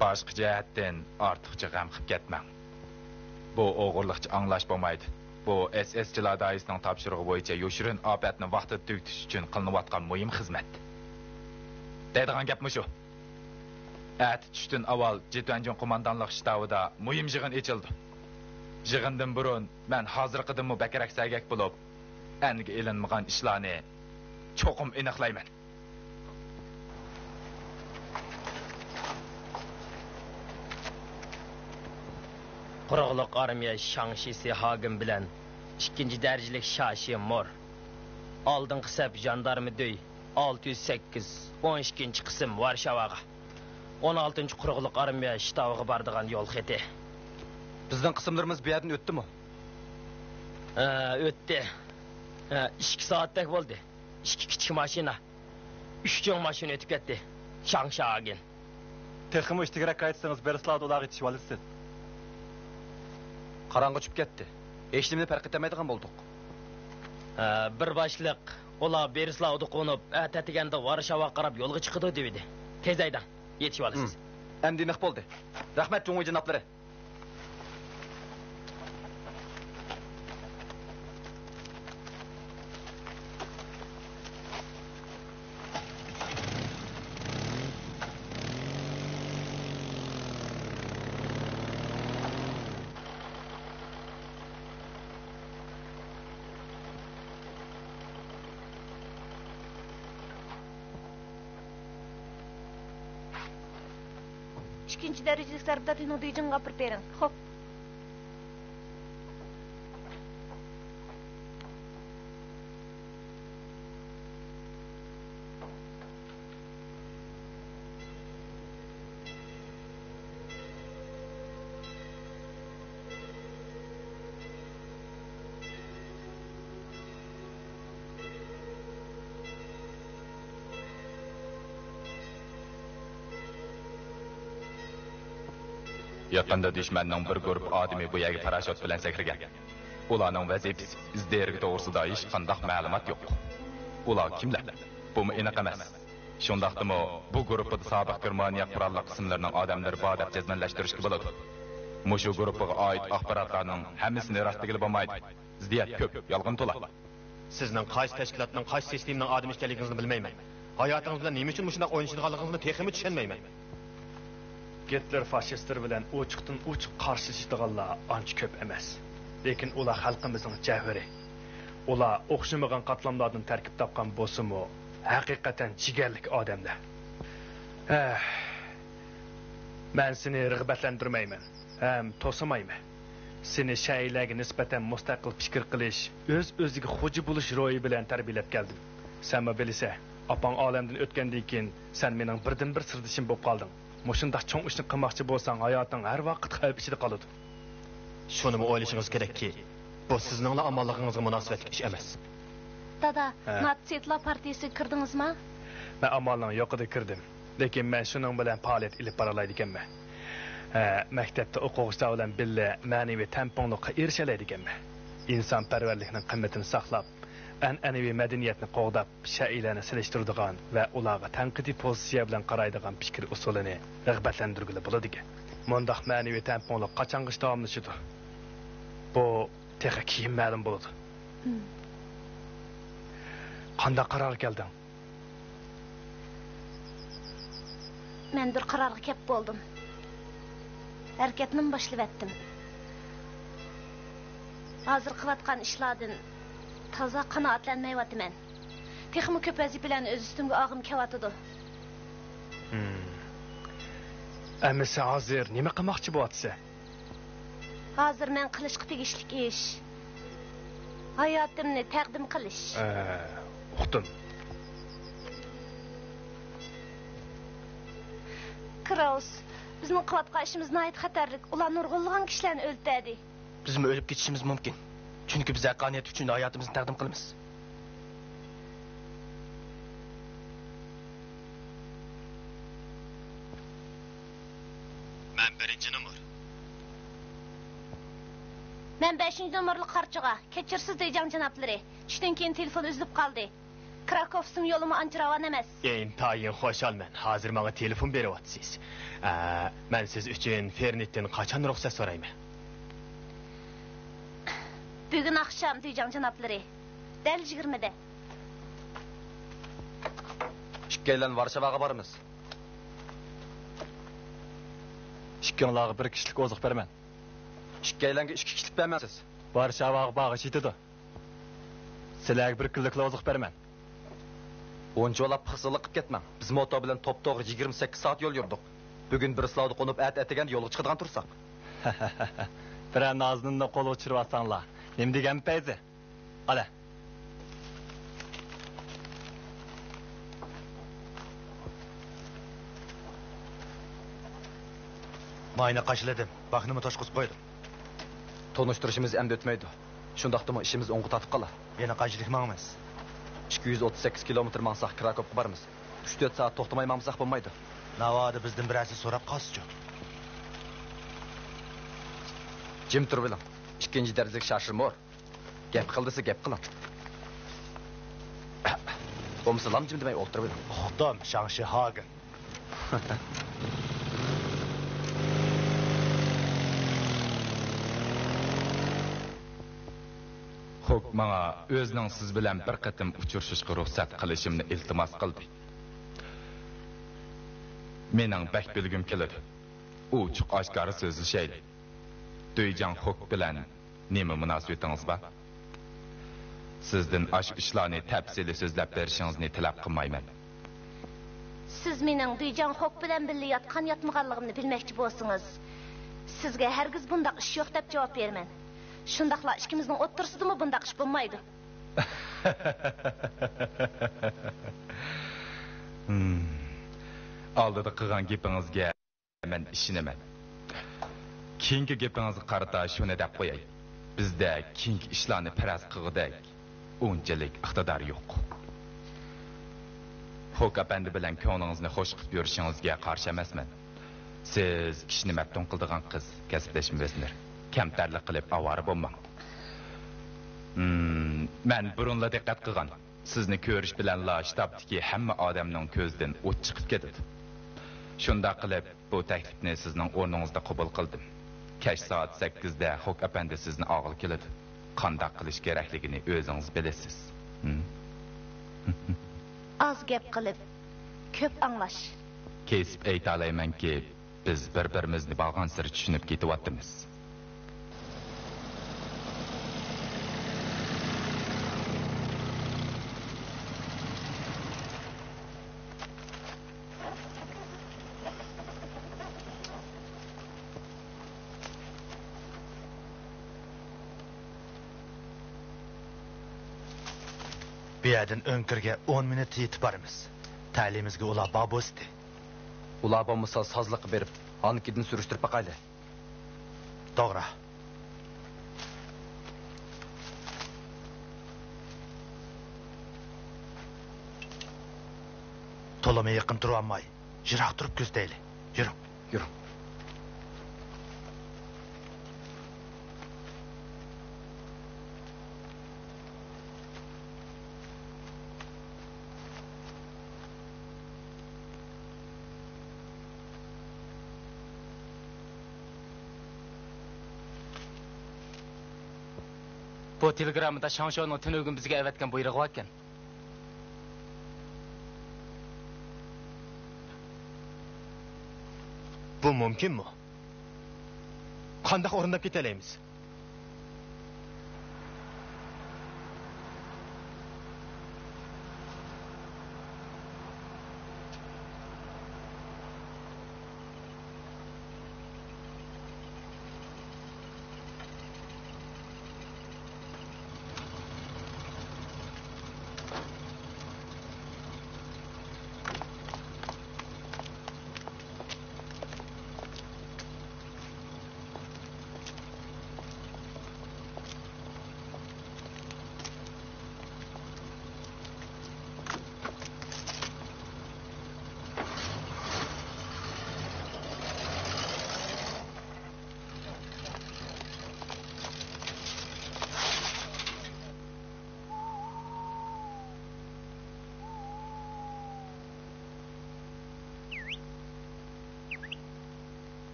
باشقا جەھەتتىن ئارتۇقچە غەم قىپ كەتمەڭ. بۇ ئوغرىلىقچە ئاڭلاش بولمايدۇ. بۇ ئېس ئېس چىلا دائىرىسىنىڭ تاپشۇرۇقى بويىچە يوشۇرۇن ئاپەتنى ۋاقتىدا تۈگىتىش ئۈچۈن قىلىنىۋاتقان مۇھىم خىزمەت. دەيدىغان گەپ مۇشۇ. ئەتە چۈشتىن ئاۋۋال جېتۈەنجۈن قوماندانلىق شتابىدا مۇھىم يىغىن ئېچىلىدۇ. يىغىندىن بۇرۇن مەن ھازىرقىدىنمۇ بەكرەك سەگەك بولۇپ، ئەنگە ئېلىنمىغان ئىشلارنى چوقۇم ئېنىقلايمەن. قۇرۇقلۇق ئارمىيە شاڭشىسى ھاگېن بىلەن ئىككىنچى دەرىجىلىك شاشى مور. ئالدىنقى سەپ ژاندارمېدۈي، ئالتە يۈز سەككىز، ئون ئىككىنچى قىسىم، ۋارشاۋاغا. ئون ئالتىنچى قۇرۇقلۇق ئارمىيە شتابىغا بارىدىغان يول خېتى. بىزنىڭ قىسىملىرىمىز بۇ يەردىن ئۆتتىمۇ؟ ھە، ئۆتتى. ھە، ئىككى سائەتتەك بولدى. ئىككى كىچىك ماشىنا، ئۈچ چوڭ ماشىنا ئۆتۈپ كەتتى. شاڭشاگىن. تېخىمۇ ئىچىگىرەك قايتسىڭىز، بېرسلاۋدا ئۇلارغا يېتىشىۋالىسىز. قاراڭغۇ چۈشۈپ كەتتى. ھېچنېمىنى پەرق ئېتەلمەيدىغان بولدۇق. ھە، بىر باشلىق، ئۇلار بېرسلاۋدا قونۇپ، ئەتە ئەتىگەندە ۋارشاۋاغا قاراپ يولغا چىقىدۇ دېۋىدى. تېز ھەيدەڭ، يېتىشىۋالىسىز. ھىم. ئەمدى ئېنىق بولدى. رەھمەت، جۇڭيى جانابلىرى. ئىككىنچى دەرىجىلىك زەربىدارلىنىڭ دېجىڭغا ئاپىرىپ بېرىڭ. خوپ. يېقىندا دۈشمەننىڭ بىر گۇرۇپپا ئادىمى بۇ يەرگە پاراشوت بىلەن سەكرىگەن. ئۇلارنىڭ ۋەزىپىسى ئىز-دېرىكى توغرىسىدا ھېچقانداق مەلۇمات يوق. ئۇلار كىملەر؟ بۇمۇ ئېنىق ئەمەس. شۇنداقتىمۇ بۇ گۇرۇپپىدا سابىق گېرمانىيە قوراللىق قىسىملىرىنىڭ ئادەملىرى بار دەپ جەزمەنلەشتۈرۈشكە بولىدۇ. مۇشۇ گۇرۇپپىغا ئائىت ئاخباراتلارنىڭ ھەممىسىنى راست دېگىلى بولمايدۇ. زىددىيەت كۆپ، يالغان تولا. سىزنىڭ قايسى تەشكىلاتنىڭ، قايسى سىستېمىنىڭ ئادىمى ئىكەنلىكىڭىزنى بىلمەيمەن. ھاياتىڭىز بىلەن نېمە ئۈچۈن مۇشۇنداق ئوينىشىدىغانلىقىڭىزنى تېخىمۇ چۈشەنمەيمەن. گىتلېر فاشىستلىرى بىلەن ئوچۇقتىن ئوچۇق قارشىلىشىدىغانلار ئانچە كۆپ ئەمەس. لېكىن ئۇلار خەلقىمىزنىڭ جەۋھىرى. ئۇلار ئوخشىمىغان قاتلاملاردىن تەركىب تاپقان بولسىمۇ، ھەقىقەتەن جىگەرلىك ئادەملەر. ھە، مەن سېنى رىغبەتلەندۈرمەيمەن ھەم توسىمايمەن. سېنى شەيئىلەرگە نىسبەتەن مۇستەقىل پىكىر قىلىش، ئۆز-ئۆزىگە خوجا بولۇش روھى بىلەن تەربىيەلەپ كەلدىم. سەنمۇ بىلىسەن، ئاپاڭ ئالەمدىن ئۆتكەندىن كېيىن، سەن مېنىڭ بىردىنبىر سىردىشىم بولۇپ قالدىڭ. مۇشۇنداق چوڭ ئىشنى قىلماقچى بولساڭ، ھاياتىڭ ھەر ۋاقىت خەۋپ ئىچىدە قالىدۇ. شۇنىمۇ ئويلىشىڭىز كېرەككى، بۇ سىزنىڭلا ئامانلىقىڭىزغا مۇناسىۋەتلىك ئىش ئەمەس. دادا، ھە. ناتسىستلار پارتىيىسىگە كىردىڭىزما؟ مەن ئامالنىڭ يوقىدا كىردىم. لېكىن مەن شۇنىڭ بىلەن پائالىيەت ئېلىپ بارالايدىكەنمەن. ھە، مەكتەپتە ئوقۇغۇچىلار بىلەن بىللە مەنىۋى تەڭپۇڭلۇققا ئېرىشەلەيدىكەنمەن. ئىنسانپەرۋەرلىكنىڭ قىممىتىنى ساقلاپ، ئەنئەنىۋى مەدەنىيەتنى قوغداپ، شەيئىلەرنى سېلىشتۇرىدىغان ۋە ئۇلارغا تەنقىدىي پوزىتسىيە بىلەن قارايدىغان پىكىر ئۇسۇلىنى رىغبەتلەندۈرگىلى بولىدىكەن. مۇنداق مەنىۋى تەڭپۇڭلۇق قاچانغىچە داۋاملىشىدۇ؟ بۇ تېخى كېيىن مەلۇم بولىدۇ. ھىم. قانداق قارارغا كەلدىڭ؟ مەن بىر قارارغا كەپ بولدۇم. ھەرىكەتنىمۇ باشلىۋەتتىم. ھازىر قىلىۋاتقان ئىشلاردىن تازا قانائەتلەنمەيۋاتىمەن. تېخىمۇ كۆپ ۋەزىپىلەرنى ئۆز ئۈستۈمگە ئالغۇم كېلىۋاتىدۇ. ھىم. ئەمىسە ھازىر نېمە قىلماقچى بولۇۋاتىسەن؟ ھازىر مەن قىلىشقا تېگىشلىك ئىش، ھاياتىمنى تەقدىم قىلىش. ئە، ئۇقتۇم. كراۋس، بىزنىڭ قىلىۋاتقان ئىشىمىز ناھايىتى خەتەرلىك. ئۇلار نۇرغۇنلىغان كىشىلەرنى ئۆلتۈردى. بىزمۇ ئۆلۈپ كېتىشىمىز مۇمكىن. چۈنكى بىز ھەققانىيەت ئۈچۈن ھاياتىمىزنى تەقدىم قىلىمىز. مەن بىرىنچى نومۇر. مەن بەشىنچى نومۇرلۇق قارچىغا. كەچۈرسىز، دېجاڭ جانابلىرى. چۈشتىن كېيىن تېلېفون ئۈزۈلۈپ قالدى. كراكوفسكىمۇ يولىمۇ ئانچە راۋان ئەمەس. ئىنتايىن خۇشالمەن، ھازىر ماڭا تېلېفون بېرىۋاتىسىز. ئە، مەن سىز ئۈچۈن فېرنىتتىن قاچان رۇخسەت سورايمەن؟ بۈگۈن ئاخشام، دېجاڭ جانابلىرى. دەل يىگىرمىدە. ئىككىيلەن ۋارشاۋاغا بارىمىز. ئىككىڭلارغا بىر كىشىلىك ئوزۇق بېرىمەن. ئىككىيلەنگە ئىككى كىشىلىك بەرمەڭ سىز. ۋارشاۋاغا بارغىچە يېتىدۇ. سىلەرگە بىر كۈنلۈكلا ئوزۇق بېرىمەن. ئۇنچىۋالا پىخسىقلىق قىلىپ كەتمەڭ. بىز موتور بىلەن توپتوغرا يىگىرمە سەككىز سائەت يول يۈردۇق. بۈگۈن بىر سلاۋدا قونۇپ، ئەتە ئەتىگەندە يولغا چىقىدىغان تۇرساق. بىرەر نازىنىننى قولغا چۈشۈرۈۋالساڭلار، نېمە دېگەن پەيزى؟ قالە. ماينى قاچىلىدىم، باكنىمۇ توشقۇزۇپ قويدۇم. تونۇشتۇرۇشىمىز ئەمدى ئۆتمەيدۇ. شۇنداقتىمۇ ئىشىمىز ئوڭغا تارتىپ قالا. يەنە قانچىلىك ماڭىمىز؟ ئىككى يۈز ئوتتۇز سەككىز كىلومېتىر ماڭساق، كراكوپقا بارىمىز. ئۈچ تۆت سائەت توختىماي ماڭمىساق بولمايدۇ. ناۋادا بىزدىن بىرەرسى سوراپ قالسىچۇ؟ جىم تۇرۇۋېلىڭ. ئىككىنچى دەرىجىلىك شاشىرمور. گەپ قىل دېسە، گەپ قىلىڭ. بولمىسا، لام جىم دېمەي ئولتۇرۇۋېلىڭ. ئۇقتۇم، شاڭشى ھاگېن. خوك ماڭا ئۆزىنىڭ سىز بىلەن بىر قېتىم ئۇچرىشىشقا رۇخسەت قىلىشىمنى ئىلتىماس قىلدى. مېنىڭ بەك بىلگۈم كېلىدۇ. ئوچۇق-ئاشكارا سۆزلىشەيلى. دۈيجاڭ خوك بىلەن نېمە مۇناسىۋىتىڭىز بار؟ سىزدىن ئاشۇ ئىشلارنى تەپسىلىي سۆزلەپ بېرىشىڭىزنى تەلەپ قىلمايمەن. سىز مېنىڭ دۈيجاڭ خوك بىلەن بىللە ياتقان-ياتمىغانلىقىمنى بىلمەكچى بولسىڭىز، سىزگە ھەرگىز بۇنداق ئىش يوق دەپ جاۋاب بېرىمەن. شۇنداقلا ئىككىمىزنىڭ ئوتتۇرىسىدىمۇ بۇنداق ئىش بولمايدۇ. ھىم. ئالدىدا قىلغان گېپىڭىزگە مەن ئىشىنىمەن. كېيىنكى گېپىڭىزگە قارىتا شۇنى دەپ قوياي. بىزدە كېيىنكى ئىشلارنى پەرەز قىلغۇدەك ئۇنچىلىك ئىقتىدار يوق. خوك ئەپەندى بىلەن كۆڭلىڭىزنى خوش قىلىپ يۈرۈشىڭىزگە قارشى ئەمەسمەن. سىز كىشىنى مەپتۇن قىلىدىغان قىز، كەسىپدىشىم ۋېسنېر. كەمتەرلىك قىلىپ ئاۋارە بولماڭ. ھىم، مەن بۇرۇنلا دىققەت قىلغان. سىزنى كۆرۈش بىلەنلا شتابتىكى ھەممە ئادەمنىڭ كۆزىدىن ئوت چىقىپ كېتىدۇ. شۇنداق قىلىپ، بۇ تەكلىپنى سىزنىڭ ئورنىڭىزدا قوبۇل قىلدىم. كەچ سائەت سەككىزدە خوك ئەپەندى سىزنى ئالغىلى كېلىدۇ. قانداق قىلىش كېرەكلىكىنى ئۆزىڭىز بىلىسىز. ھىم؟ ئاز گەپ قىلىپ، كۆپ ئاڭلاش. كېسىپ ئېيتالايمەنكى، بىز بىر-بىرىمىزنى بارغانسېرى چۈشىنىپ كېتىۋاتىمىز. بۇ يەردىن ئۆڭكۈرگە ئون مىنۇتتا يېتىپ بارىمىز. تەلىيىمىزگە ئۇلار بار بولسىدى. ئۇلار بولمىسا سازلىققا بېرىپ، ھانكىدىن سۈرۈشتۈرۈپ باقايلى. توغرا. تولىمۇ يېقىن تۇرۇۋالماي، يىراق تۇرۇپ كۆزىتەيلى. يۈرۈڭ. يۈرۈڭ. بۇ تېلېگراممىدا شاڭشيونىڭ تۈنۈگۈن بىزگە ئەۋەتكەن بۇيرۇقى باركەن. بۇ مۇمكىنمۇ؟ قانداق ئورۇنداپ كېتەلەيمىز؟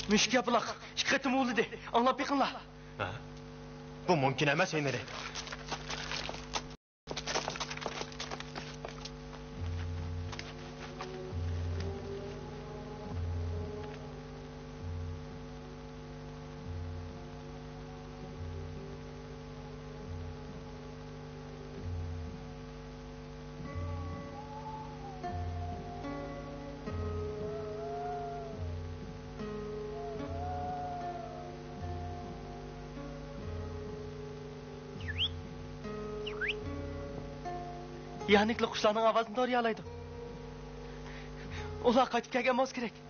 مۈشۈك ياپىلاق ئىككى قېتىم ئۇۋۇلىدى. ئاڭلاپ بېقىڭلار. ھە؟ بۇ مۇمكىن ئەمەس، ھېنرى. يانىكلا قۇشلارنىڭ ئاۋازىنى تونۇيالايدۇ. ئۇلار قايتىپ كەلگەن بولسا كېرەك.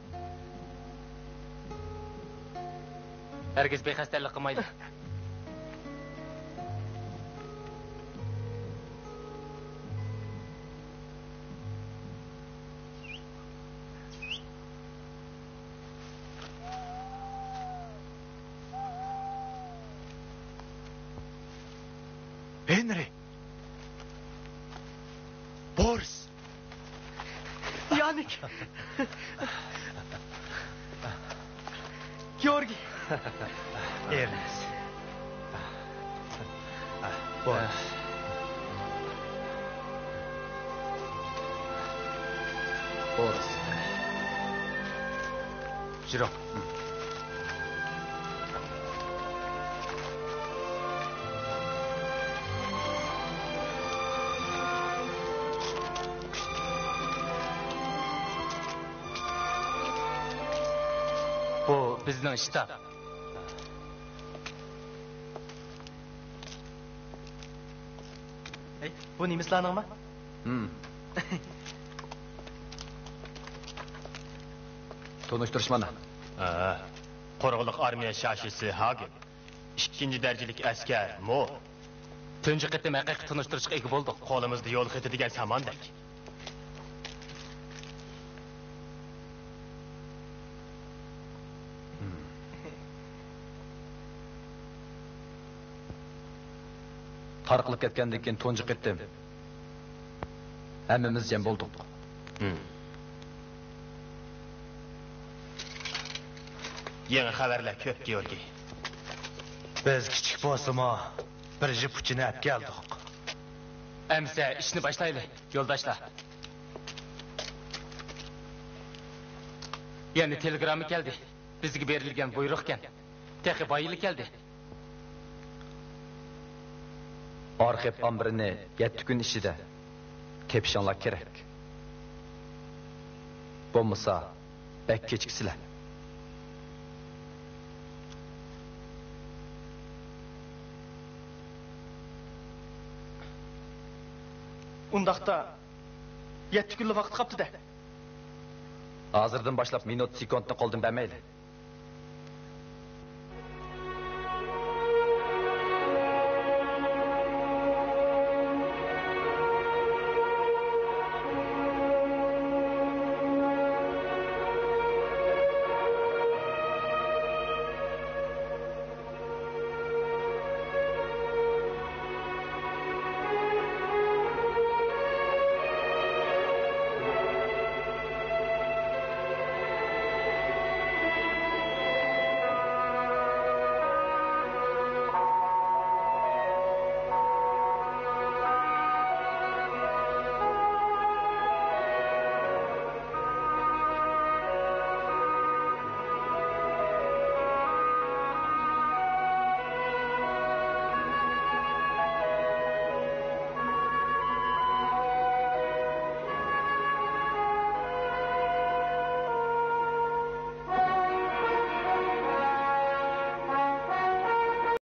ھەرگىز بىخەستەلىك قىلمايلى. ھېنرى! بورىس! يانىك! گېئورگىي! ئېرنېست! بورىس! بورىس! يۈرۈڭ. بۇ بىزنىڭ شتاب. ئەي، بۇ نېمىسلارنىڭما؟ ھىم. تونۇشتۇرۇش مانا. ھە. قۇرۇقلۇق ئارمىيە شاشىسى ھاگېن. ئىككىنچى دەرىجىلىك ئەسكەر مو. تۇنجى قېتىم ھەقىقىي تونۇشتۇرۇشقا ئىگە بولدۇق. قولىمىزدا يول خېتى دېگەن ساماندەك. تارقىلىپ كەتكەندىن كېيىن تۇنجى قېتىم ھەممىمىز جەم بولدۇق. يېڭى خەۋەرلەر كۆپ، گېئورگىي. بىز كىچىك بولسىمۇ، بىر جۈپ ئۇچىنى ئەپ كەلدۇق. ئەمسە ئىشنى باشلايلى، يولداشلار. يەنە تېلېگرامما كەلدى. بىزگە بېرىلگەن بۇيرۇقكەن. تېخى بايىلا كەلدى. ئارخىپ ئامبىرىنى يەتتە كۈن ئىچىدە تېپىشىڭلار كېرەك. بولمىسا، بەك كېچىكىسىلەر. ئۇنداقتا، يەتتە كۈنلا ۋاقىت قاپتۇ-دە. ھازىردىن باشلاپ مىنۇت، سېكۇنتنى قولدىن بەرمەيلى.